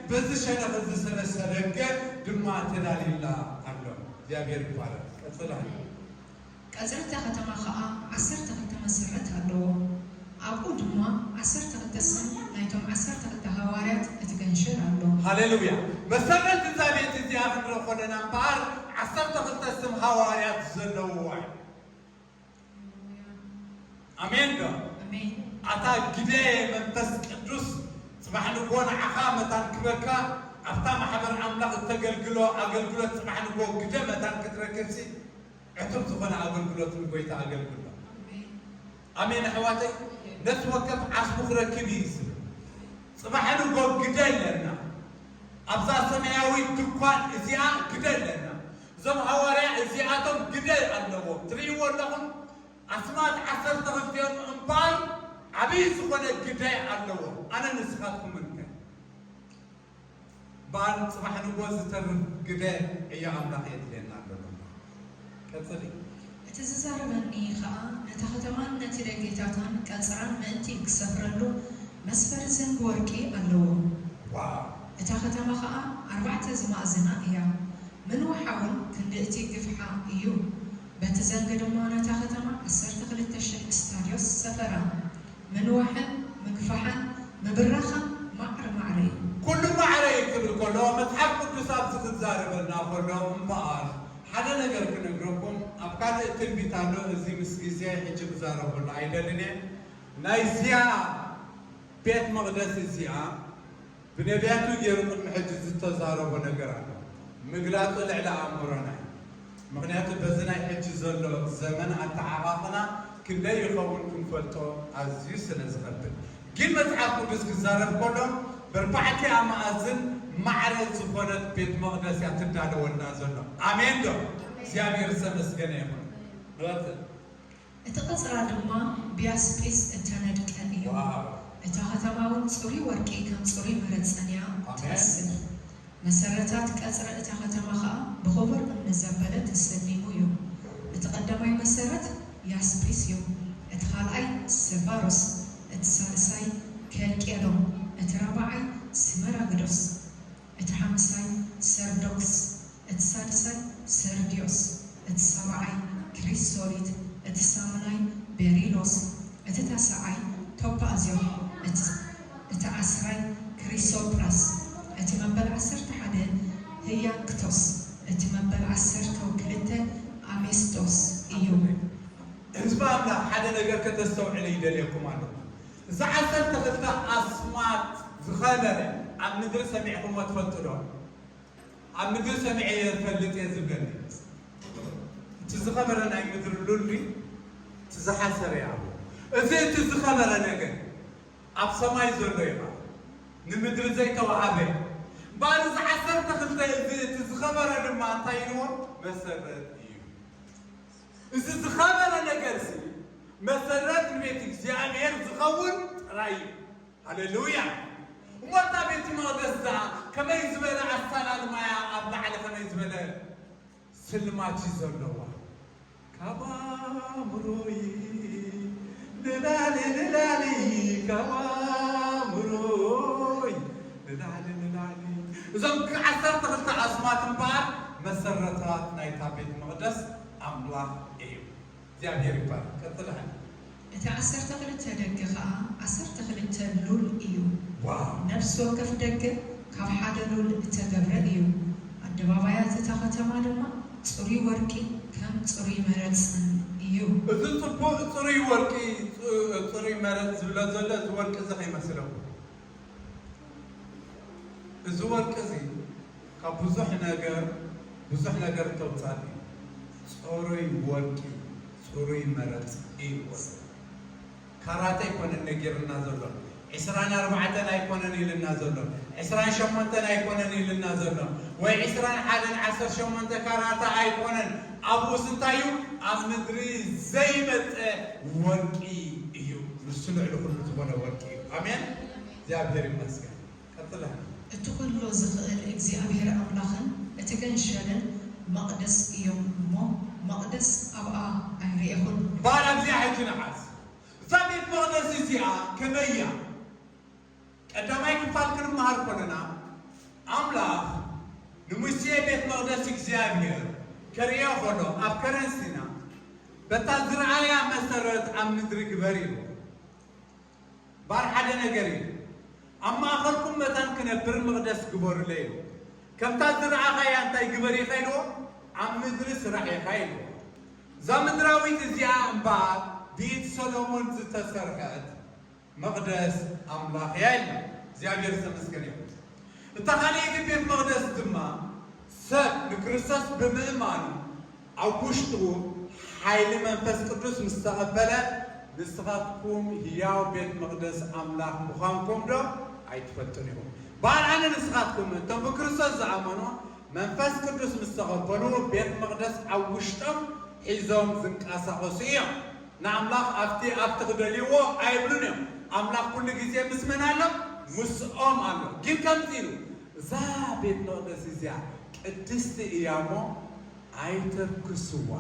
በዚ ሸነኽ እዚ ሰለስተ ደገ ድማ ተዳልዩላ ኣሎ። እግዚኣብሔር ይባረክ። ቀጽላ። ቀጽሪ እታ ከተማ ኸኣ ዓሰርተ ክልተ መሰረት ኣለዎ። ኣብኡ ድማ ዓሰርተ ክልተ ስም ናይቶም ዓሰርተ ክልተ ሃዋርያት እቲ ገንሸል ኣሎ። ሃሌሉያ። መሰረት እዛ ቤት እዚኣ ክንርኢ ከለና እምበኣር ዓሰርተ ክልተ ስም ሃዋርያት ዘለውዋ እዩ። ኣሜን ዶ? ኣሜን። ኣታ ግደ መንፈስ ቅዱስ ጽባሕ ንግሆ ንዓኻ መታን ክበካ ኣብታ ማሕበር ኣምላኽ እተገልግሎ ኣገልግሎት ጽባሕ ንግሆ ግደ መታን ክትረክብሲ ዕቱብ ዝኾነ ኣገልግሎት ንጎይታ ኣገልግሎ። ኣሜን ኣሕዋተይ፣ ነፍሲ ወከፍ ዓስቡ ክረክብ እዩ ዝብል። ጽባሕ ንጎ ግደ ኣለና። ኣብዛ ሰማያዊት ድኳን እዚኣ ግደ ኣለና። እዞም ሃዋርያ እዚኣቶም ግደ ኣለዎም። ትርእይዎ ኣለኹም? ኣስማት ዓሰርተ ክልቲኦም እምበኣር ዓብዪ ዝኾነ ግደ ኣለዎም። ኣነ ንስኻትኩምን ከ? እምበኣር ጽባሕ ንጎ ዝተርፍ ግደ ዕዮ ኣምላኽ የድልየና ኣሎ። ቀጽሊ። እቲ ዝዛረበኒ ኸኣ ነታ ከተማን ነቲ ደጌታታን ቀጽራን ምእንቲ ክሰፍረሉ መስፈሪ ዘንጊ ወርቂ ኣለዎ። ዋው! እታ ከተማ ኸኣ ኣርባዕተ ዝማእዝና እያ፣ ምንውሓ እውን ክንዲ እቲ ግፍሓ እዩ። በቲ ዘንጊ ድማ ነታ ከተማ ዓሰርተ ክልተ ሽሕ እስታድዮስ ሰፈራ። ምንዋሕን ምግፋሕን ምብራኽን ማዕረ ማዕረ እዩ። ኩሉ ማዕረ እዩ ክብል ከሎ መጽሓፍ ቅዱስ ኣብዚ ክዛረበልና ከሎ እምበኣር ሓደ ነገር ክነግረኩም ኣብ ካልእ ትንቢት ኣሎ። እዚ ምስ ግዜ ሕጂ ክዛረበሉ ኣይደልን እየ። ናይዚኣ ቤት መቕደስ እዚኣ ብነቢያቱ ገይሩ ቅድሚ ሕጂ ዝተዛረቦ ነገር ኣሎ። ምግላጹ ልዕሊ ኣእምሮና እዩ። ምኽንያቱ በዚ ናይ ሕጂ ዘሎ ዘመን ኣተዓቓቕና ክንደይ ይኸውን ክንፈልጦ ኣዝዩ ስለ ዝኸብድ። ግን መጽሓፍ ቅዱስ ክዛረብ ከሎ በርባዕቲኣ መኣዝን ማዕረ ዝኾነት ቤት መቕደስ እያ ትዳለወልና ዘሎ። ኣሜን ዶ? እግዚኣብሔር ዝተመስገነ ይኹን። ንቐጽል። እቲ ቐጽራ ድማ ብያስጲስ እተነድቀ እዩ። ዋው! እታ ኸተማ እውን ጽሩይ ወርቂ ከም ጽሩይ መረጸንያ ኣሜን። ትመስል። መሰረታት ቀጽሪ እታ ኸተማ ኸኣ ብኽቡር እምኒ ዘበለ ተሰሊሙ እዩ። እቲ ቐዳማይ መሰረት ያስጲስ እዩ። እቲ ኻልኣይ ሰፋሮስ፣ እቲ ሳልሳይ ከልቄዶን፣ እቲ ራብዓይ ስመራግዶስ። እቲ ሓምሳይ ሰርዶክስ፣ እቲ ሳድሳይ ሰርድዮስ፣ እቲ ሳብዓይ ክሪሶሊት፣ እቲ ሳሙናይ ቤሪሎስ፣ እቲ ታስዓይ ቶጳዝዮ፣ እቲ፣ እቲ ዓስራይ ክሪሶፕራስ፣ እቲ መበል ዓሰርተ ሓደ ህያክቶስ፣ እቲ መበል ዓሰርተ ክልተ ኣሜስጦስ እዩ። ህዝቢ ኣምላኽ ሓደ ነገር ከተስተውዕሉ ይደልየኩም ኣለኹ። እዚ ዓሰርተ ክልተ ኣስማት ዝኸበረ ኣብ ምድሪ ሰሚዕኩሞ ትፈልጡ ዶ? ኣብ ምድሪ ሰሚዐ እየ ዝፈልጥ እየ ዝብለኒ። እቲ ዝኸበረ ናይ ምድሪ ሉል እቲ ዝሓሰረ እዩ። እዚ እቲ ዝኸበረ ነገር ኣብ ሰማይ ዘሎ እዩ። ንምድሪ ዘይተዋሃበ። እምበኣር እዚ ዓሰርተ ክልተ እዚ እቲ ዝኸበረ ድማ እንታይ ኢልዎ? መሰረት እዩ። እዚ ዝኸበረ ነገር እዚ መሰረት ንቤት እግዚኣብሔር ዝኸውን ጥራይ እዩ። ሃሌሉያ። እሞ እታ ቤት መቕደስ እዛ ከመይ ዝበለ ኣሳላልማ እያ? ኣብ ላዕሊ ከመይ ዝበለ ስልማት እዩ ዘለዋ? ካብ ኣእምሮይ ንላዕሊ፣ ንላዕሊ፣ ካብ ኣእምሮይ ንላዕሊ፣ ንላዕሊ። እዞም ዓሰርተ ክልተ ኣስማት እምበኣር መሰረታት ናይታ ቤት መቕደስ ኣምላኽ እዩ። እግዚኣብሔር ይባረክ። ቀጥል። እቲ ዓሰርተ ክልተ ደገ ኸኣ ዓሰርተ ክልተ ሉል እዩ። ዋው። ነፍሲ ወከፍ ደገ ካብ ሓደ ሉል እተገብረ እዩ። ኣደባባያት እታ ኸተማ ድማ ጽሩይ ወርቂ ከም ጽሩይ መረጽን እዩ። እዚ ጽቡቕ ጽሩይ ወርቂ፣ ጽ-፣ ጽሩይ መረጽ ዝብሎ ዘሎ፣ እዚ ወርቂ እዚ ኸይመስለኩም። እዚ ወርቂ እዚ ካብ ብዙሕ ነገር፣ ብዙሕ ነገር ተውጻእ እዩ። ጽሩይ ወርቂ፣ ጽሩይ መረጽ እዩ። ካራት ኣይኮነን ነጊርና ዘሎ፣ ዕስራን ኣርባዕተን ኣይኮነን ኢልና ዘሎ፣ ዕስራን ሸሞንተን ኣይኮነን ኢልና ዘሎ፣ ወይ ዕስራን ሓደን ዓሰርተ ሸሞንተ ካራታ ኣይኮነን። ኣብኡስ እንታይ እዩ? ኣብ ምድሪ ዘይመጸ ወርቂ እዩ። ንሱ ልዕሊ ኩሉ ዝኾነ ወርቂ እዩ። ኣሜን። እግዚኣብሔር ይመስገን። ቀጥለ። እቲ ኩሉ ዝኽእል እግዚኣብሔር ኣምላኽን እቲ ገንሸልን መቕደስ እዮም እሞ፣ መቕደስ ኣብኣ ኣይርኤኹን። እምበኣር ኣብዚኣ ሕጂ ንዓዝ። እዛ ቤት መቕደስ እዚኣ ከመይ እያ? ቀዳማይ ክፋል ክንመሃር ከለና፣ ኣምላኽ ንሙሴ ቤት መቕደስ እግዚኣብሔር ከርእዮ ከሎ፣ ኣብ ከረን ሲና፣ በታ ዝረኣያ መሰረት ኣብ ምድሪ ግበር ኢልዎ። እምበኣር ሓደ ነገር እዩ። ኣብ ማእኸልኩም መታን ክነብር መቕደስ ግበሩለይ ኢልዎ። ከምታ ዝረኣኻያ እንታይ ግበር ኢኻ ኢልዎ? ኣብ ምድሪ ስራሕ ኢኻ ኢልዎ። እዛ ምድራዊት እዚኣ እምበኣር ብኢድ ሰሎሞን ዝተሰርሐት መቕደስ ኣምላኽ እያ ኢልና። እግዚኣብሔር ዝተመስገነ ይኹን። እታ ካልኣይቲ ቤት መቕደስ ድማ ሰብ ንክርስቶስ ብምእማኑ ኣብ ውሽጡ ሓይሊ መንፈስ ቅዱስ ምስ ተቐበለ፣ ንስኻትኩም ህያው ቤት መቕደስ ኣምላኽ ምዃንኩም ዶ ኣይትፈልጡን ኢኹም? በዓል ኣነ ንስኻትኩም እቶም ብክርስቶስ ዝኣመኑ መንፈስ ቅዱስ ምስ ተቐበሉ ቤት መቕደስ ኣብ ውሽጦም ሒዞም ዝንቀሳቐሱ እዮም። ንኣምላኽ ኣብቲ ኣብቲ ክደልይዎ ኣይብሉን እዮም። ኣምላኽ ኩሉ ግዜ ምስ መን ኣሎ? ምስኦም ኣሎ። ግን ከምዚ ኢሉ፣ እዛ ቤት መቕደስ እዚኣ ቅድስቲ እያ እሞ ኣይተርክስዋ።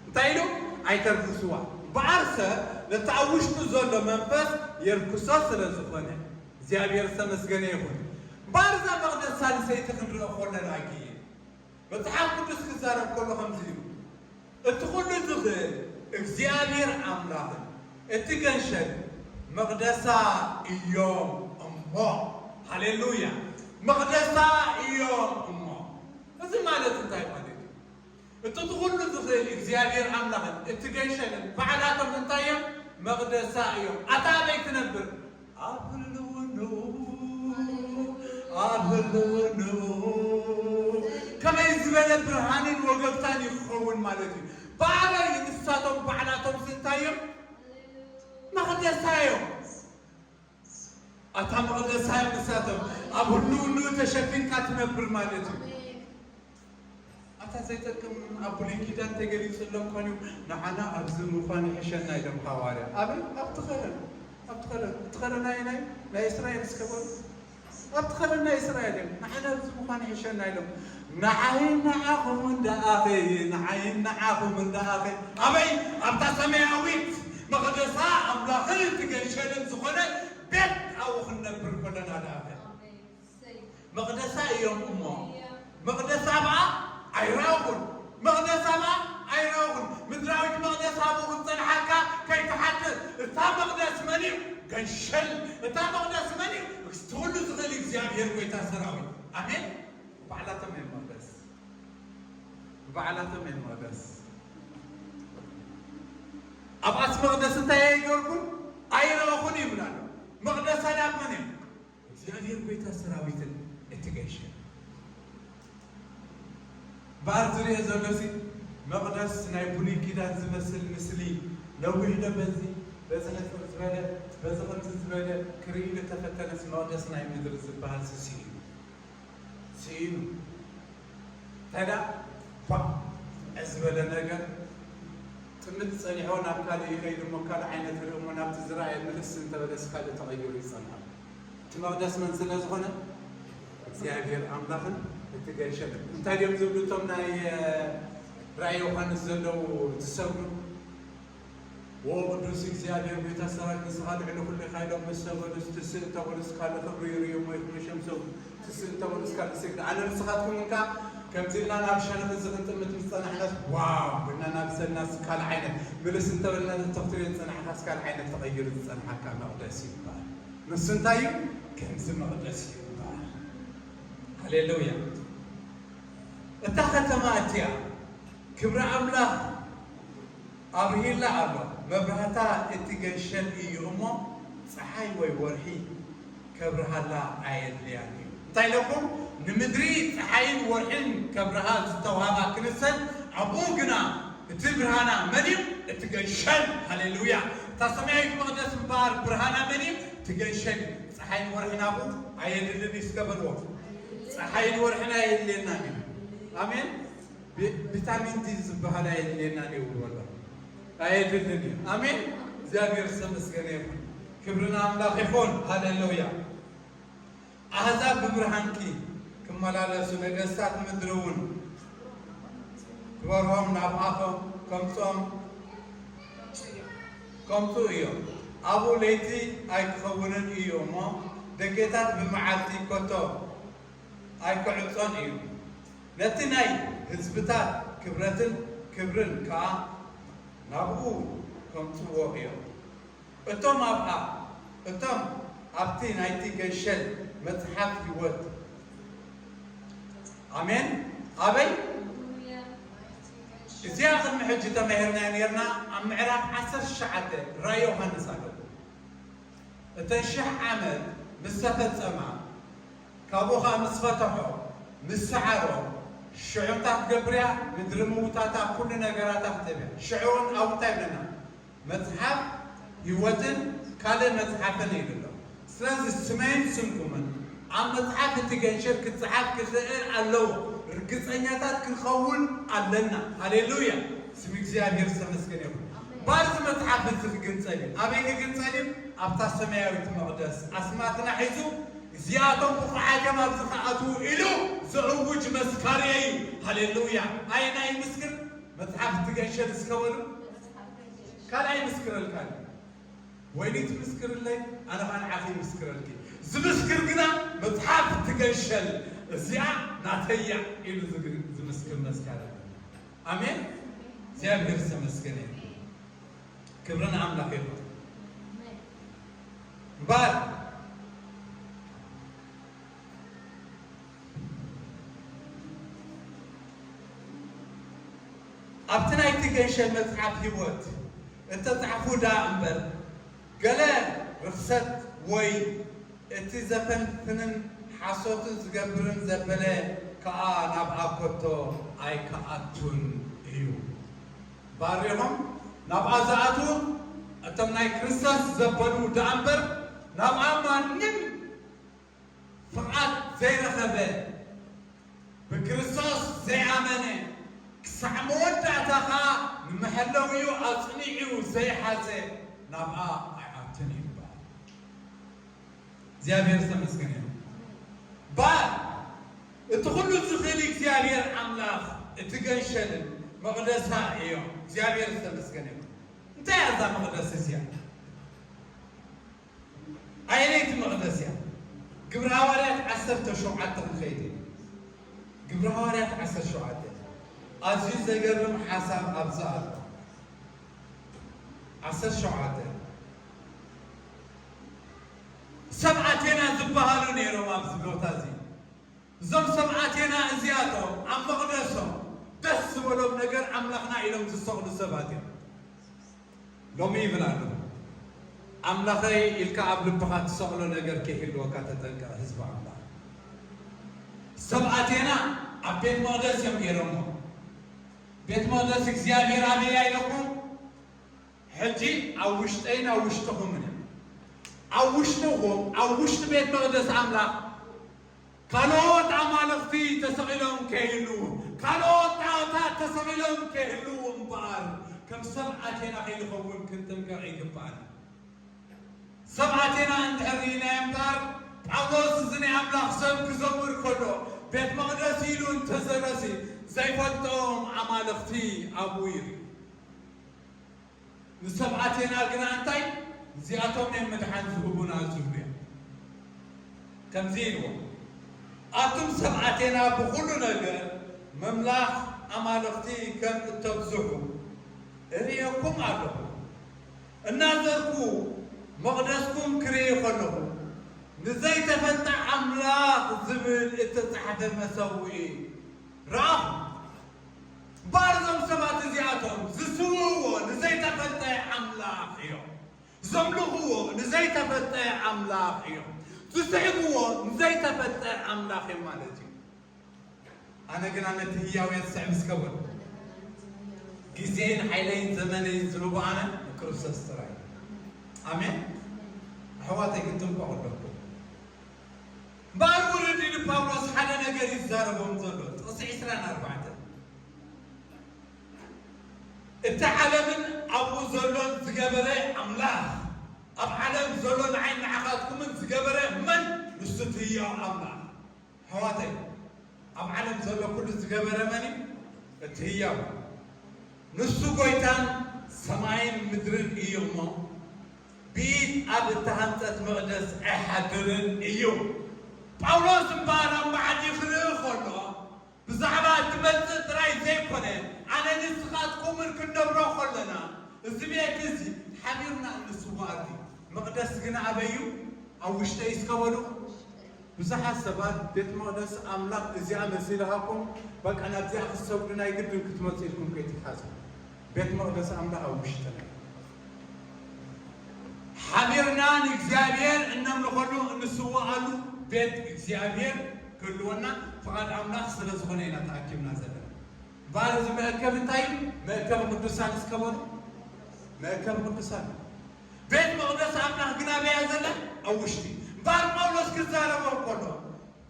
እንታይ ኢሉ? ኣይተርክስዋ። እምበኣር ሰብ ነቲ ኣብ ውሽጡ ዘሎ መንፈስ የርክሶ ስለ ዝኾነ፣ እግዚኣብሔር ዝተመስገነ ይኹን። እምበኣር እዛ መቕደስ ሳልሰይቲ ክንርኢ ከለና ግን መጽሓፍ ቅዱስ ክዛረብ ከሎ ከምዚ ኢሉ፣ እቲ ኩሉ ዝኽእል እግዚኣብሔር ኣምላኽን እቲ ገንሸል መቕደሳ እዮም እሞ። ሃሌሉያ! መቕደሳ እዮም እሞ። እዚ ማለት እንታይ ማለት እዩ? እቲ ኩሉ ዝኽእል እግዚኣብሔር ኣምላኽን እቲ ገንሸልን ባዕላቶም እንታይ እዮም? መቕደሳ እዮም። ኣታ ኣበይ ትነብር? ኣብ ህልውንኡ፣ ኣብ ህልውንኡ ከመይ ዝበለ ብርሃንን ወገብታን እዩ ክኸውን ማለት እዩ። ባዕለይ ንሳቶም ባዕላቶም እንታይ እዮም? መቕደሳ እዮም። ኣታ መቕደሳ እዮም ንሳቶም። ኣብ ህልውንኡ ተሸፊንካ ትነብር ማለት እዩ። ኣታ ዘይጠቅም ኣብ ብሉይ ኪዳን ተገሊጹሎም ኮን እዩ፣ ንዓና ኣብዚ ምዃን ይሕሸና ኢሎም ሃዋርያ። ኣበይ? ኣብቲ ኸረን፣ ኣብቲ ኸረን፣ እቲ ኸረን ኣየናይ? ናይ እስራኤል እስከ በሉ። ኣብቲ ኸረን ናይ እስራኤል እዮም። ንዓና ኣብዚ ምዃን ይሕሸና ኢሎም። ንዓይን ንዓኹምን ደኣኸ፣ ንዓይን ንዓኹምን ደኣኸ። ኣበይ? ኣብታ ሰማያዊት መቕደሳ ኣምላኽን እቲ ገንሸልን ዝኾነ ቤት ኣብኡ ክንነብር ከለና ደኣኸ። መቕደሳ እዮም እሞ፣ መቕደሳ ብኣ ኣይረኣኹን። መቕደሳ ብኣ ኣይረኣኹን። ምድራዊት መቕደስ ኣብኡ ክትጸንሓካ ከይትሓትት፣ እታ መቕደስ መን እዩ? ገንሸል። እታ መቕደስ መን እዩ? እቲ ኩሉ ዝኽእል እግዚኣብሔር ጎይታ ሰራዊት። ኣሜን። ባዕላቶም እዮም መቕደስ። ባዕላቶም እዮም መቕደስ። ኣብኣስ መቕደስ እንታይ ኣይገርኩን? ኣይረኣኹን ይብል ኣሎ። መቕደሳ ናብ መን እዮም? እግዚኣብሔር ጎይታ ሰራዊትን እቲ ገንሸል። በኣር ዝርኤ ዘሎ ሲ መቕደስ ናይ ብሉይ ኪዳን ዝመስል ምስሊ ነዊሕ ዶ በዚ በዚ ነጥብ ዝበለ፣ በዚ ከምዚ ዝበለ ክርኢ ዝተፈተነስ መቕደስ ናይ ምድሪ ዝበሃል ስኢኑ። ስኢኑ። ታዲያ ኳዕ ዝበለ ነገር ጥምት ጸኒሖ ናብ ካልእ ይኸይድ እሞ ካልእ ዓይነት ርኢ እሞ ናብቲ ዝረኣየ ምልስ እንተበለስ ካልእ ተቐይሩ ይጸንሖ። እቲ መቕደስ መን ስለ ዝኾነ? እግዚኣብሔር ኣምላኽን እቲ ገንሸልን። እንታይ ድዮም ዝብሉ እቶም ናይ ራእይ ዮሃንስ ዘለዉ ዝሰግዱ? ወቅዱስ እግዚኣብሔር ቤተ ሰራዊት ንስኻ ልዕሊ ኩሉ ኢኻ ኢሎም ምስ ሰገዱስ ትስእ እንተበሉስ ካልእ ክብሪ ይርእዩ እሞ ይኹኑ ሸምሶም ትስእ እንተበሉስ ካልእ ስግዲ። ኣነ ንስኻትኩም እንካ ከምዚ ኢልና ናብ ሸነኽ እዚ ክንጥምት ምስ ጸናሕናስ ዋው ብልና ናብ ሰናስ ካልእ ዓይነት ምልስ እንተበልና ተኽትሪዮ ዝጸናሕካስ ካልእ ዓይነት ተቐይሩ ዝጸንሓካ መቕደስ ይበሃል። ንሱ እንታይ እዩ? ከምዚ መቕደስ እዩ ይበሃል። ሃሌሉያ። እታ ከተማ እቲኣ ክብሪ ኣምላኽ ኣብርሂላ ኣሎ። መብራህታ እቲ ገንሸል እዩ እሞ ጸሓይ ወይ ወርሒ ከብርሃላ ኣየድልያን እዩ። እንታይ ኢለኩም? ንምድሪ ጸሓይን ወርሕን ከብርሃ ዝተዋህባ ክንሰን ኣብኡ ግና እቲ ብርሃና መን እዩ? እቲ ገንሸል። ሃሌሉያ። እታ ሰማያዊት መቕደስ እምበኣር ብርሃና መን እዩ? እቲ ገንሸል እዩ። ጸሓይን ወርሕን ኣብኡ ኣየድልን እዩ። እስከ በልዎ። ጸሓይን ወርሕን ኣየድልየናን እዩ። ኣሜን። ቪ-፣ ቪታሚን ዲ ዝበሃል ኣየድልየናን እዩ በሎ። ኣየድልን እዩ። ኣሜን። እግዚኣብሔር ዝተመስገነ ይኹን። ክብሪ ንኣምላኽ ይኹን። ሃሌሉያ። ኣህዛብ ብብርሃንኪ ክመላለሱ፣ ነገስታት ምድሪ እውን ክበርሆም ናብኣ ከም-፣ ከምጽኦም፣ ከምጹ እዮም። ኣብኡ ለይቲ ኣይክኸውንን እዩ እሞ፣ ደጌታት ብመዓልቲ ከቶ ኣይክዕጾን እዩ። ነቲ ናይ ህዝብታት ክብረትን ክብርን ከኣ ናብኡ ከምጽዎ እዮም። እቶም ኣብኣ፣ እቶም ኣብቲ ናይቲ ገንሸል መጽሓፍ ህይወት። ኣሜን። ኣበይ? እዚኣ ቅድሚ ሕጂ ተማሂርናያ ነርና። ኣብ ምዕራፍ ዓሰርተ ትሽዓተ ራእይ ዮሃንስ ኣለዎ። እተን ሽሕ ዓመት ምስ ተፈጸማ፣ ካብኡ ኸኣ ምስ ፈትሖ፣ ምስ ሰዓሮ፣ ሽዑ እንታይ ክትገብር እያ? ምድሪ ምውታታ፣ ኩሉ ነገራታ ክትህብ እያ። ሽዑ እውን ኣብኡ እንታይ ይብለና? መጽሓፍ ህይወትን ካልእ መጽሓፍን እዩ ዘሎ። ስለዚ ስመይን ስምኩምን ኣብ መጽሓፍ እቲ ገንሸል ክጸሓፍ ክኽእል ኣለዎ። ርግጸኛታት ክንኸውን ኣለና። ሃሌሉያ! ስም እግዚኣብሔር ዝተመስገነ ይኹን። ባርዚ መጽሓፍ እዚ ክግንጸል እዩ። ኣበይ ክግንጸል እዩ? ኣብታ ሰማያዊት መቕደስ። ኣስማትና ሒዙ፣ እዚኣቶም ብቑዓት እዮም ኣብዚ ክኣትዉ ኢሉ ዘእውጅ መስካሪ እዩ። ሃሌሉያ! ኣየናይ ይምስክር? መጽሓፍ እቲ ገንሸል እስከ በሉ። ካልኣይ ይምስክረልካ እዩ። ወይኒ ትምስክርለይ፣ ኣነ ኸኣ ንዓኺ ይምስክረልኪ። ዝምስክር ግና መጽሓፍ እቲ ገንሸል እዚኣ ናተያ ኢሉ ዝግ-፣ ዝምስክር መስካሪ። ኣሜን። እግዚኣብሔር ዝተመስገነ ይኹን። ክብሪ ንኣምላኽ ይኹን። እምበኣር ኣብቲ ናይቲ ገንሸል መጽሓፍ ህይወት እተጻሕፉ ደኣ እምበር፣ ገለ ርኽሰት ወይ እቲ ዘፈንፍንን ሓሶትን ዝገብርን ዘበለ ከኣ ናብኣ ከቶ ኣይክኣቱን እዩ። ባሪኾም ናብኣ ዝኣትዉ እቶም ናይ ክርስቶስ ዘበሉ ደኣ እምበር፣ ናብኣ ማንም ፍቓድ ዘይረኸበ፣ ብክርስቶስ ዘይኣመነ፣ ክሳዕ መወዳእታ ኸኣ ንመሐለዊኡ ኣጽኒዑ ዘይሓዘ ናብኣ ኣይኣቱን እዩ ይበሃል። እግዚኣብሔር ዝተመስገነ ይኹን። ባር፣ እቲ ኩሉ ዝኽእል እግዚኣብሔር ኣምላኽ፣ እቲ ገንሸልን መቕደሳ እዮም። እግዚኣብሔር ዝተመስገነ ይኹን። እንታይ እያ እዛ መቕደስ እዚኣ? ኣየነይቲ መቕደስ እያ? ግብረ ሃዋርያት ዓሰርተ ሸውዓተ ክንከይድ ኢና። ግብረ ሃዋርያት ዓሰርተ ሸውዓተ። ኣዝዩ ዘገርም ሓሳብ ኣብዚ ኣሎ። ዓሰርተ ሸውዓተ። ሰብ ኣቴና ዝበሃሉ ነይሮም ኣብዚ ቦታ እዚ። እዞም ሰብ ኣቴና እዚኣቶም ኣብ መቕደሶም ደስ ዝበሎም ነገር ኣምላኽና ኢሎም ዝሰቕሉ ሰባት እዮም። ሎሚ ይብል ኣሎ፣ ኣምላኸይ ኢልካ ኣብ ልብኻ ትሰቕሎ ነገር ከይህልወካ ተጠንቀቕ፣ ህዝቢ ኣምላኽ። ሰብ ኣቴና ኣብ ቤት መቕደስ እዮም ገይሮሞ። ቤት መቕደስ እግዚኣብሔር ኣበይ ኢለኩም? ሕጂ ኣብ ውሽጠይን ኣብ ውሽጥኹምን እዩ። ኣብ ውሽጥኹም፣ ኣብ ውሽጢ ቤት መቕደስ ኣምላኽ ካልኦት ኣማልኽቲ ተሰቒሎም ከይህልዉ፣ ካልኦት ጣዖታት ተሰቒሎም ከይህልዉ እምበኣር፣ ከም ሰብ ኣቴና ከይንኸውን ክንጥንቀቕ ይግብኣና። ሰብ ኣቴና እንድሕር ርኢናዮ እምበኣር፣ ጳውሎስ እዚ ናይ ኣምላኽ ሰብ ክዘምር ከሎ፣ ቤት መቕደስ ኢሉ እንተዘረሲ፣ ዘይፈልጦም ኣማልኽቲ ኣብኡ ይርኢ። ንሰብ ኣቴና ግና እንታይ? እዚኣቶም እዮም ምድሓን ዝህቡና ዝብሉ እዮም። ከምዚ ኢልዎ፣ ኣቱም ሰብ ኣቴና ብኹሉ ነገር መምላኽ ኣማልኽቲ ከም እተብዝሑ እርእየኩም ኣለኹ። እናዘርኩ መቕደስኩም ክርኢ ከለኹ፣ ንዘይተፈልጠ ኣምላኽ ዝብል እተጻሕፈ መሰውኢ ረኣኹ። እምበኣር እዞም ሰባት እዚኣቶም ዝስውእዎ ንዘይተፈልጠ ኣምላኽ እዮም። ዘምልኽዎ ንዘይተፈልጠ ኣምላኽ እዮም። ዝስዕምዎ ንዘይተፈልጠ ኣምላኽ እዮም ማለት እዩ። ኣነ ግና ነቲ ህያው እየ ዝስዕብ እስከ በሉ። ግዜን ሓይለይን ዘመነይን ዝህቦ ኣነ ንክርስቶስ ጥራይ። ኣሜን። ኣሕዋተይ፣ ግን ጥንቆቕ ኣለኩም። እምበኣር ውርድ ኢሉ ጳውሎስ ሓደ ነገር ይዛረቦም ዘሎ። ጥቕሲ ዕስራን ኣርባዕተን፣ እቲ ዓለምን ኣብኡ ዘሎን ዝገበረ ኣምላኽ፣ ኣብ ዓለም ዘሎ ንዓይ ንዓኻትኩምን ዝገበረ መን? ንሱ እቲ ህያው ኣምላኽ። ኣሕዋተይ፣ ኣብ ዓለም ዘሎ ኩሉ ዝገበረ መን እዩ? እቲ ህያው። ንሱ ጎይታን ሰማይን ምድርን እዩ እሞ፣ ብኢድ ኣብ እተሃንጸት መቕደስ ኣይሓድርን እዩ። ጳውሎስ እምበኣር ኣብ መዓዲ ክርኢ ከሎ፣ ብዛዕባ እትመጽእ ጥራይ ዘይኮነ፣ ኣነ ንስኻትኩምን ክንነብሮ ከለና፣ እዚ ቤት እዚ ሓቢርና እንስዋኣሉ እዩ። መቕደስ ግን ኣበይ እዩ? ኣብ ውሽጠይ እስከ በሉ። ብዙሓት ሰባት ቤት መቕደስ ኣምላኽ እዚኣ መሲልሃኩም፣ በቃ ናብዚኣ ክትሰግዱ ናይ ግድን ክትመጹ ኢልኩም ከይትሓዙ። ቤት መቕደስ ኣምላኽ ኣብ ውሽጥና እዩ። ሓቢርና ንእግዚኣብሔር እነምልኸሉ፣ እንስዋኣሉ ቤት እግዚኣብሔር ክህልወና ፍቓድ ኣምላኽ ስለ ዝኾነ ኢና ተኣኪብና ዘለና። እምበኣር እዚ መእከብ እንታይ እዩ? መእከብ ቅዱሳን እስከ በሉ። መእከብ ቅዱሳን። ቤት መቕደስ ኣምላኽ ግን ኣበይ እያ ዘላ? ኣብ ውሽጢ። እምበኣር ጳውሎስ ክዛረቦም ከሎ፣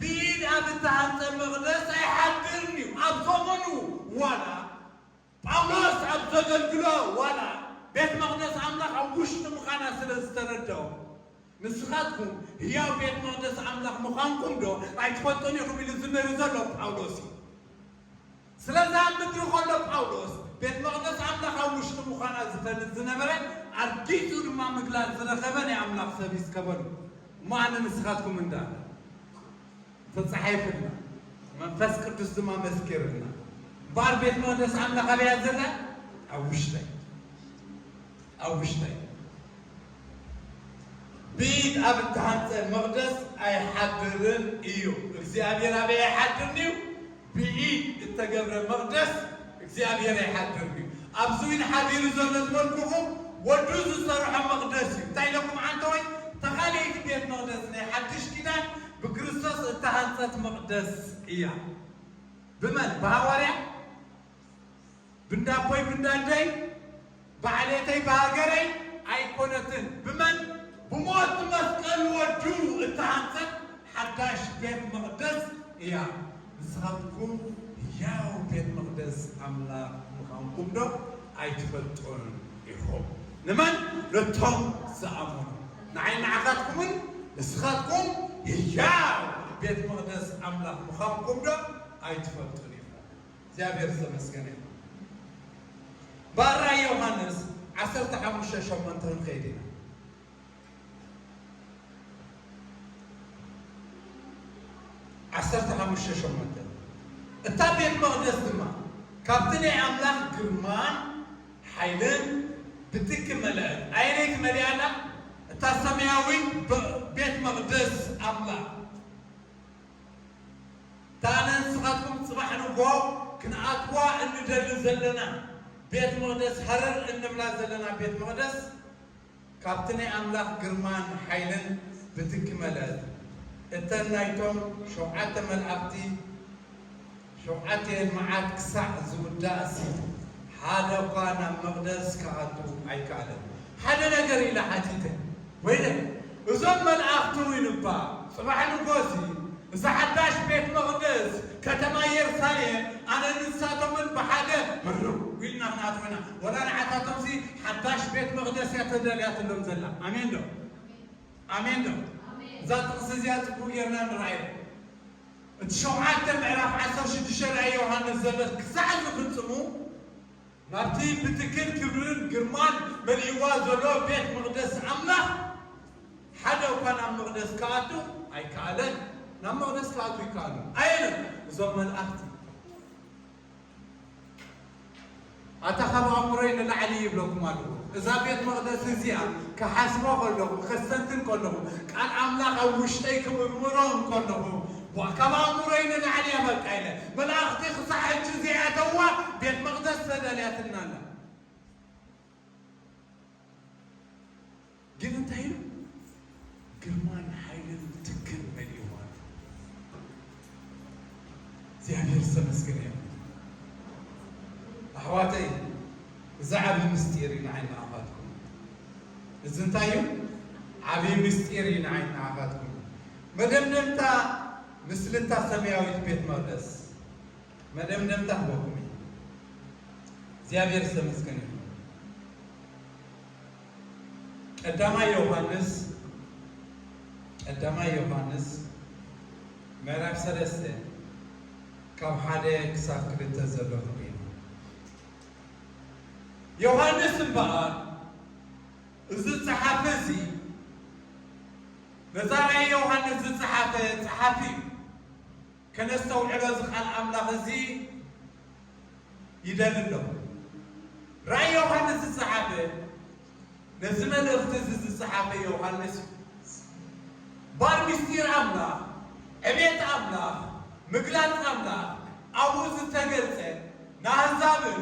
ብኢድ ኣብ እተሃንጸ መቕደስ ኣይሓድርን እዩ። ኣብ ዘመኑ ዋላ ጳውሎስ ኣብ ዘገልግሎ ዋላ ቤት መቕደስ ኣምላኽ ኣብ ውሽጢ ምዃና ስለ ዝተረድኦ፣ ንስኻትኩም ህያው ቤት መቕደስ ኣምላኽ ምዃንኩም ዶ ኣይትፈልጡን ኢኹም ኢሉ ዝምህር ዘሎ ጳውሎስ እዩ። ስለዚ ኣብ ምድሪ ከሎ ጳውሎስ ቤት መቕደስ ኣምላኽ ኣብ ውሽጢ ምዃና ዝፈልጥ ዝነበረ፣ ኣርጊጹ ድማ ምግላጽ ዝረኸበ ናይ ኣምላኽ ሰብ እዩ እስከ በሉ። እሞ ኣነ ንስኻትኩም እንዳ ተጻሒፍልና፣ መንፈስ ቅዱስ ድማ መስኪርልና። እምበኣር ቤት መቕደስ ኣምላኽ ኣበይ እያ ዘላ? ኣብ ውሽጠይ። ኣብ ውሽጠይ። ብኢድ ኣብ እተሃንጸ መቕደስ ኣይሓድርን እዩ። እግዚኣብሔር ኣበይ ኣይሓድርን እዩ? ብኢድ እተገብረ መቕደስ እግዚኣብሔር ኣይሓድርን እዩ። ኣብዚ እውን ሓዲሩ ዘሎ ዝበልኩኹም ወዱ ዝሰርሖ መቕደስ እዩ። እንታይ ኢለኩም ዓንተወይ? ተኻልይቲ ቤት መቕደስ ናይ ሓድሽ ኪዳን ብክርስቶስ እተሃንጸት መቕደስ እያ። ብመን? ብሃዋርያ? ብንዳቦይ ብንዳደይ፣ ብዓሌተይ ብሃገረይ ኣይኮነትን። ብመን? ብሞት መስቀል ወዱ እተሃንጸት ሓዳሽ ቤት መቕደስ እያ። ንስኻትኩም ህያው ቤት መቕደስ ኣምላኽ ምዃንኩም ዶ ኣይትፈልጡን ኢኹም? ንመን? ነቶም ዝኣመኑ። ንዓይ ንዓኻትኩምን ንስኻትኩም ህያው ቤት መቕደስ ኣምላኽ ምዃንኩም ዶ ኣይትፈልጡን ኢኹም? እግዚኣብሔር ዝተመስገነ ይኹን። ባራ ዮሃንስ ዓሰርተ ሓሙሽተ ሸሞንተ ክንከይድ ኢና። ዓሰርተ ሓሙሽተ ሸሞንተ፣ እታ ቤት መቕደስ ድማ ካብቲ ናይ ኣምላኽ ግርማን ሓይልን ብትኪ መለአት። ኣየነይቲ መሊኣ ኣላ? እታ ሰማያዊት በ-፣ ቤት መቕደስ ኣምላኽ። እታ ኣነ ንስኻትኩም ጽባሕ ንግሆ ክንኣትዋ እንደሊ ዘለና ቤት መቕደስ፣ ሃረር እንብላ ዘለና ቤት መቕደስ፣ ካብቲ ናይ ኣምላኽ ግርማን ሓይልን ብትኪ መለአት። እተን ናይቶም ሸውዓተ መላእኽቲ ሸውዓቲኤን መዓት ክሳዕ ዝውዳእሲ፣ ሓደ እኳ ናብ መቕደስ ክኣቱ ኣይከኣለን። ሓደ ነገር ኢለ ሓቲተ፣ ወይለ፣ እዞም መላእኽቲ እውን እባ ጽባሕ ንጎሲ እዛ ሓዳሽ ቤት መቕደስ ከተማ ኢየሩሳሌም ኣነ ንሳቶምን ብሓደ ምርው ኢልና ክንኣትወና ወላ ንዓታቶምሲ ሓዳሽ ቤት መቕደስ እያ ተደልያትሎም ዘላ። ኣሜን ዶ? ኣሜን ዶ? እዛ ጥቕሲ እዚኣ ጽቡቕ ጌርና ንርኣዮ። እቲ ሸውዓተ ምዕራፍ ዓሰርተ ሽዱሽተ ራእይ ዮሃንስ ዘሎ ክሳዕ ዝፍጽሙ ናብቲ ብትክል ክብርን ግርማን መሊእዋ ዘሎ ቤት መቕደስ ኣምላኽ ሓደ እኳ ናብ መቕደስ ክኣቱ ኣይከኣለን። ናብ መቕደስ ክኣቱ ይከኣሉ ኣየለን እዞም መላእኽቲ። ኣታ ካብ ኣእምሮይ ንላዕሊ ይብለኩም ኣለኹ። እዛ ቤት መቕደስ እዚኣ ክሓስቦ ከለኹ፣ ከስተንትን ከለኹ፣ ቃል ኣምላኽ ኣብ ውሽጠይ ክምርምሮ እንከለኹ፣ ዋ፣ ካብ ኣእምሮይ ንላዕሊ እያ በቃ ኢለ። መላእኽቲ ክሳዕ ሕጂ ዘይኣተዋ ቤት መቕደስ ተዳልያትና ኣላ። ግን እንታይ ኢሉ? ግርማን ሓይልን ትክን መሊእዋ። እግዚኣብሔር ዝተመስገነ ይኹን። ኣሕዋተይ፣ እዚ ዓቢ ምስጢር እዩ ንዓይ ንዓኻትኩም። እዚ እንታይ እዩ? ዓቢ ምስጢር እዩ ንዓይ ንዓኻትኩም። መደምደምታ ምስልታ ሰማያዊት ቤት መቕደስ መደምደምታ ክበኩም እዩ። እግዚኣብሔር ዝተመስገነ ይኹን። ቀዳማይ ዮሃንስ፣ ቀዳማይ ዮሃንስ ምዕራፍ ሰለስተ ካብ ሓደ ክሳብ ክልተ ዘሎ ክንርኢ ኢና። ዮሃንስ እምበኣር እዚ ጸሓፊ እዚ ነዛ ናይ ዮሃንስ ዝጸሓፈ ጸሓፊ እዩ። ከነስተውዕሎ እዚ ቃል ኣምላኽ እዚ ይደሊ ኣለኹ። ራእይ ዮሃንስ ዝጸሓፈ፣ ነዚ መልእኽቲ እዚ ዝጸሓፈ ዮሃንስ እዩ። ባር ምስጢር ኣምላኽ፣ ዕቤት ኣምላኽ፣ ምግላጽ ኣምላኽ ኣብኡ ዝተገልጸ፣ ንኣህዛብን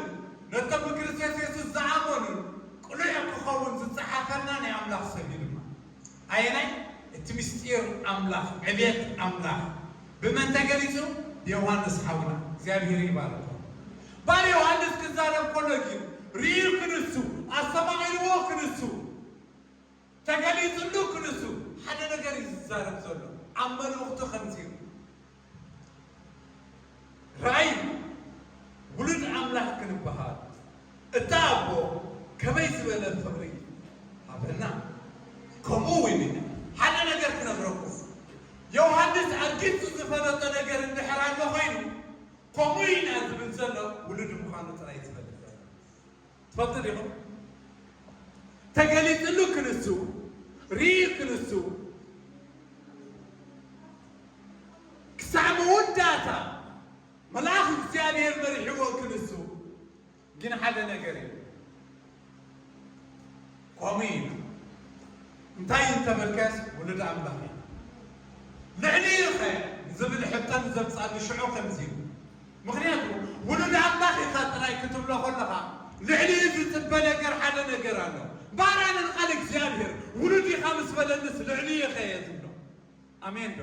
ነቶም ብክርስቶስ የሱስ ዝኣመኑን ቅሉዕ ክኸውን ዝጸሓፈልና ናይ ኣምላኽ ሰብ እዩ ድማ። ኣየናይ? እቲ ምስጢር ኣምላኽ፣ ዕቤት ኣምላኽ ብመን ተገሊጹ? ብዮሃንስ ሓውና። እግዚኣብሔር ይባርኮ። ባር ዮሃንስ ክዛረብ ከሎ ግን ርእዩ ክንሱ፣ ኣስተማቒልዎ ክንሱ፣ ተገሊጹሉ ክንሱ ሓደ ነገር እዩ ዝዛረብ ዘሎ። ኣብ መልእኽቱ ከምዚ እዩ። ራእይ ውሉድ ኣምላኽ ክንበሃል፣ እታ ኣቦ ከመይ ዝበለ ፍቕሪ ሃበና። ከምኡ እውን ሓደ ነገር ክነግረኩም፣ ዮሃንስ ኣርጊጹ ዝፈለጦ ነገር እንድሕር ኣሎ ኮይኑ፣ ከምኡ ኢና ዝብል ዘሎ ውሉድ ምዃኑ ጥራይ ዝፈልጥ ዘሎ። ትፈልጡ ዲኹም? ተገሊጽሉ ክንሱ፣ ርእዩ ክንሱ፣ ክሳዕ መወዳእታ መልኣኽ እግዚኣብሔር መሪሕዎ ክንሱ፣ ግን ሓደ ነገር እዩ። ከምኡ እዩ። እንታይ እዩ እንተበልካስ፣ ውሉድ ኣምላኽ እዩ። ልዕሊኡ ኸ ዝብል ሕቶ ንዘምጻሉ ሽዑ ከምዚ እዩ። ምኽንያቱ ውሉድ ኣምላኽ ኢኻ ጥራይ ክትብሎ ከለኻ፣ ልዕሊኡ ዝጽበ ነገር ሓደ ነገር ኣሎ። ባርያ ንቃል እግዚኣብሔር፣ ውሉድ ኢኻ ምስ በለንስ ልዕሊኡ ኸ እየ ዝብሎ። ኣሜን ዶ?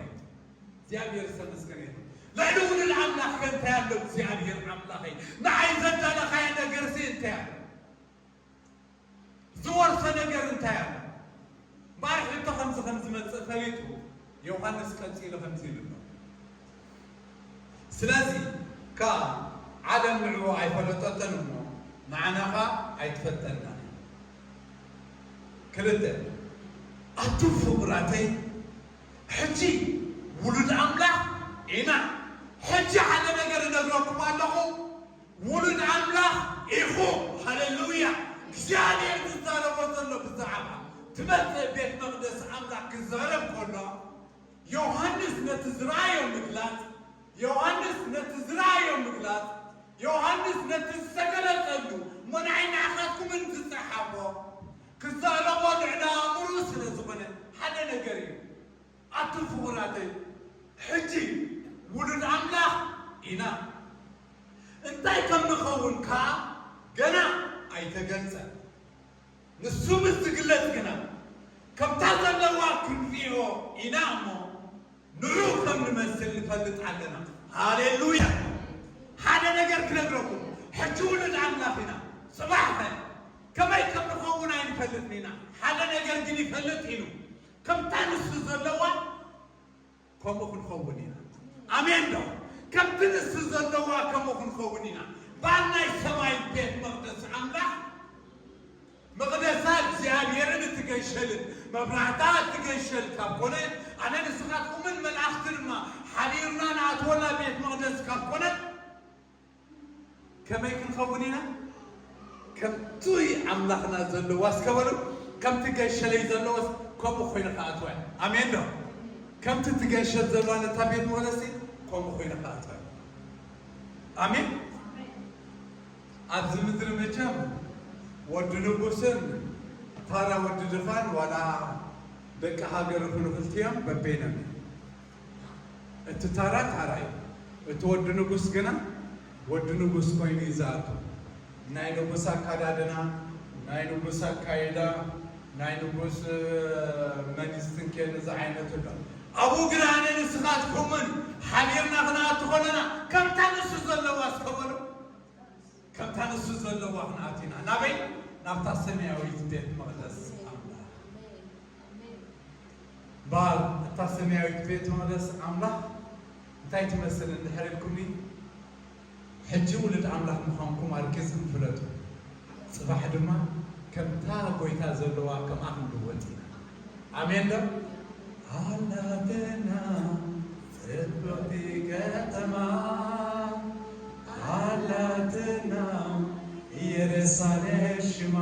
እግዚኣብሔር ዝተመስገነ ይኹን። ልዕሊ ውሉድ ኣምላኽ ከ እንታይ ኣሎ? እግዚኣብሔር ኣምላኸይ፣ ንዓይ ዘዳለኻዮ ነገርሲ እንታይ ኣሎ? ዝወርሶ ነገር እንታይ ኣሎ? እምበኣር ሕቶ ከምዚ ከም ዝመጽእ ፈሊጡ ዮሃንስ ቀጺሉ ከምዚ ኢሉ ኣሎ። ስለዚ ከኣ ዓለም ንዕኡ ኣይፈለጠቶን እሞ ንዓና ከኣ ኣይትፈልጠናን እያ። ክልተ፣ ኣቱም ፍቑራተይ፣ ሕጂ ውሉድ ኣምላኽ ኢና። ሕጂ ሓደ ነገር እነግረኩም ኣለኹ፣ ውሉድ ኣምላኽ ኢኹም። ሃሌሉያ! እግዚኣብሔር ዝዛረቦ ዘሎ ብዛዕባ ትመጽእ ቤት መቕደስ ኣምላኽ ክዛረብ ከሎ፣ ዮሃንስ ነቲ ዝረኣዮ ምግላጽ፣ ዮሃንስ ነቲ ዝረኣዮ ምግላጽ፣ ዮሃንስ ነቲ ዝተገለጸሉ እሞ ንዓይ ንዓኻትኩምን ዝጸሓፎ ክዛረቦ ልዕሊ ኣእምርኡ ስለ ዝኾነ ሓደ ነገር እዩ። ኣቱም ፍቑራተይ፣ ሕጂ ውሉድ ኣምላኽ ኢና። እንታይ ከም ንኸውን ከኣ ገና ኣይተገልጸን። ንሱ ምስ ዝግለጽ ግና፣ ከምታ ዘለዋ ክንርእዮ ኢና እሞ፣ ንዑ ከም ንመስል ንፈልጥ ኣለና። ሃሌሉያ! ሓደ ነገር ክነግረኩም፣ ሕጂ ውሉድ ኣምላኽ ኢና። ጽባሕ ኸ ከመይ ከም ንኸውን ኣይንፈልጥን ኢና። ሓደ ነገር ግን ይፈልጥ ኢሉ፣ ከምታ ንሱ ዘለዋ ከምኡ ክንኸውን ኢና። ኣሜን ዶ? ከምቲ ንሱ ዘለዋ ከምኡ ክንኸውን ኢና። ባል ናይ ሰማይ ቤት መቕደስ ኣምላኽ፣ መቕደሳ እግዚኣብሔርን እትገሸልን መብራህታ እትገሸል ካብ ኮነ፣ ኣነ ንስኻትኩምን መላእኽቲ ድማ ሓቢርና ንኣትወላ ቤት መቕደስ ካብ ኮነ፣ ከመይ ክንኸውን ኢና? ከምቲ ኣምላኽና ዘለዋ እስከ በሉ፣ ከምቲ ገሸለይ ዘለወስ ከምኡ ኮይነ ክኣትዋ እየ። ኣሜን ዶ? ከምቲ እቲ ገሸል ዘለዋ ነታ ቤት መቕደሲ ከምኡ ኮይነ ክኣትዋ እየ። ኣሜን። ኣብዚ ምድሪ መቸም ወዲ ንጉስን ታራ ወዲ ድኻን ዋላ ደቂ ሃገር ይኹኑ ክልቲኦም በበይኖም እዮም። እቲ ታራ ታራ እዩ። እቲ ወዲ ንጉስ ግና ወዲ ንጉስ ኮይኑ እዩ ዝኣቱ። ናይ ንጉስ ኣካዳድና፣ ናይ ንጉስ ኣካይዳ፣ ናይ ንጉስ መኒስትንኬን እዚ ዓይነት ኣሎ። ኣብኡ ግና ኣነ ንስኻትኩምን ሓቢርና ክንኣቱ ከለና ከምታ ንሱ ዘለዋ እስከ በሉ፣ ከምታ ንሱ ዘለዋ ክንኣቱ ኢና። ናበይ? ናብታ ሰማያዊት ቤት መቕደስ ኣምላኽ። እምበኣር እታ ሰማያዊት ቤት መቕደስ ኣምላኽ እንታይ ትመስል እንድሕር ኢልኩምኒ፣ ሕጂ ውሉድ ኣምላኽ ምዃንኩም ኣርቂጽኩም ፍለጡ። ጽባሕ ድማ ከምታ ጎይታ ዘለዋ ከምኣ ክንልወጥ ኢና። ኣሜን ዶ? ኣላትና ጽብቕቲ ከተማ፣ ኣላትና ኢየሩሳሌም ሽማ።